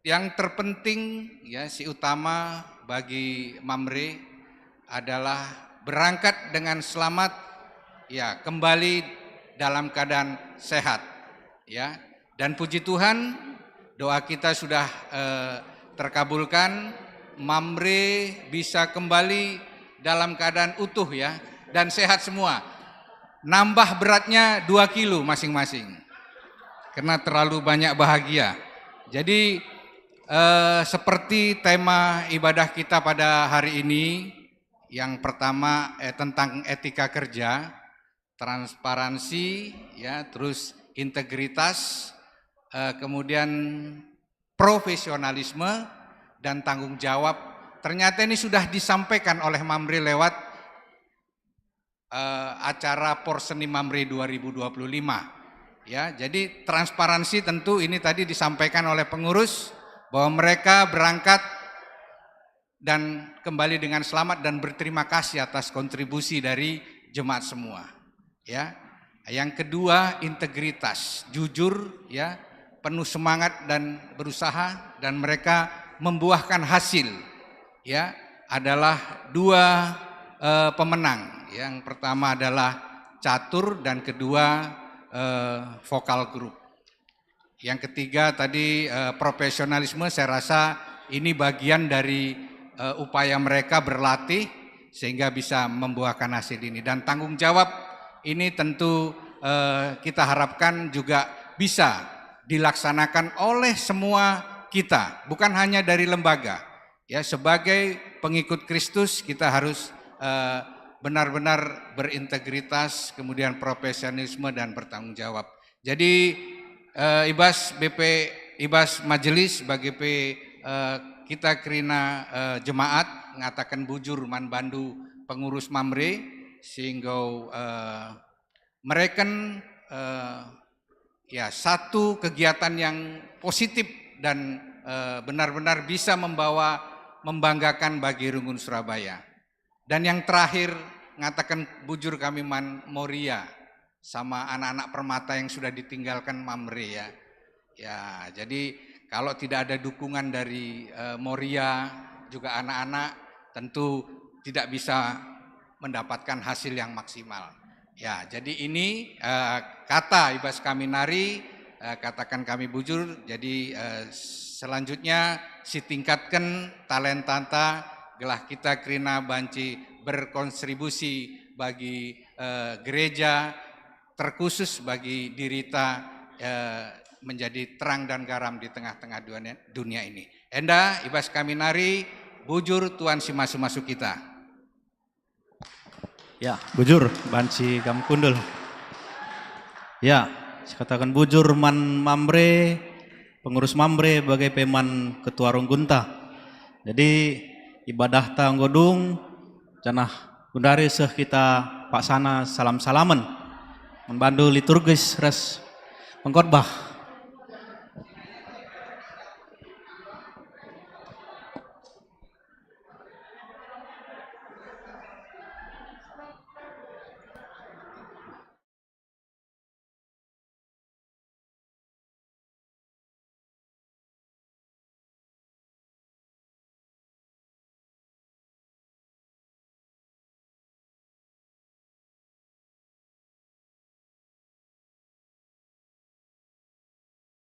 yang terpenting, ya, si utama bagi Mamre adalah berangkat dengan selamat, ya, kembali dalam keadaan sehat, ya. Dan puji Tuhan, doa kita sudah, eh, terkabulkan. Mamre bisa kembali dalam keadaan utuh, ya, dan sehat semua. Nambah beratnya dua kilo masing-masing. Karena terlalu banyak bahagia. Jadi, eh, seperti tema ibadah kita pada hari ini, yang pertama, eh, tentang etika kerja, transparansi, ya, terus integritas, eh, kemudian profesionalisme dan tanggung jawab. Ternyata ini sudah disampaikan oleh Mamre lewat, eh, acara Porseni Mamre dua ribu dua puluh lima. Ya, jadi transparansi tentu ini tadi disampaikan oleh pengurus bahwa mereka berangkat dan kembali dengan selamat dan berterima kasih atas kontribusi dari jemaat semua. Ya. Yang kedua, integritas, jujur, ya, penuh semangat dan berusaha, dan mereka membuahkan hasil, ya, adalah dua, eh, pemenang. Yang pertama adalah catur dan kedua, eh, vokal group. Yang ketiga tadi, eh, profesionalisme, saya rasa ini bagian dari, eh, upaya mereka berlatih sehingga bisa membuahkan hasil ini. Dan tanggung jawab ini tentu, eh, kita harapkan juga bisa dilaksanakan oleh semua kita, bukan hanya dari lembaga. Ya, sebagai pengikut Kristus kita harus eh, benar-benar berintegritas, kemudian profesionalisme dan bertanggung jawab. Jadi, eh, ibas B P, ibas majelis bagi pe, eh, kita kerina, eh, jemaat ngataken bujur man bandu pengurus Mamre, si enggo, eh, mereken, eh, ya, satu kegiatan yang positif dan, eh, benar-benar bisa membawa, membanggakan bagi Runggun Surabaya. Dan yang terakhir, ngataken bujur kami man Moria sama anak-anak permata yang sudah ditinggalkan Mamre, ya. Ya, jadi kalau tidak ada dukungan dari, eh, Moria, juga anak-anak, tentu tidak bisa mendapatkan hasil yang maksimal. Ya, jadi ini, eh, kata ibas kami nari, eh, kataken kami bujur. Jadi, eh, selanjutnya sitingkatken talentanta gelah kita kerina banci berkontribusi bagi, eh, gereja, terkhusus bagi dirita, eh, menjadi terang dan garam di tengah-tengah dunia, dunia ini. Enda ibas kami nari, bujur Tuhan si masu-masu kita. Ya, bujur banci kam kundul. Ya, sikataken bujur man Mamre, pengurus Mamre, bage pe man ketua runggunta. Jadi, ibadahta enggo dung, janah gundari seh kita paksana salam-salamen man bandu liturgis ras pengkhotbah.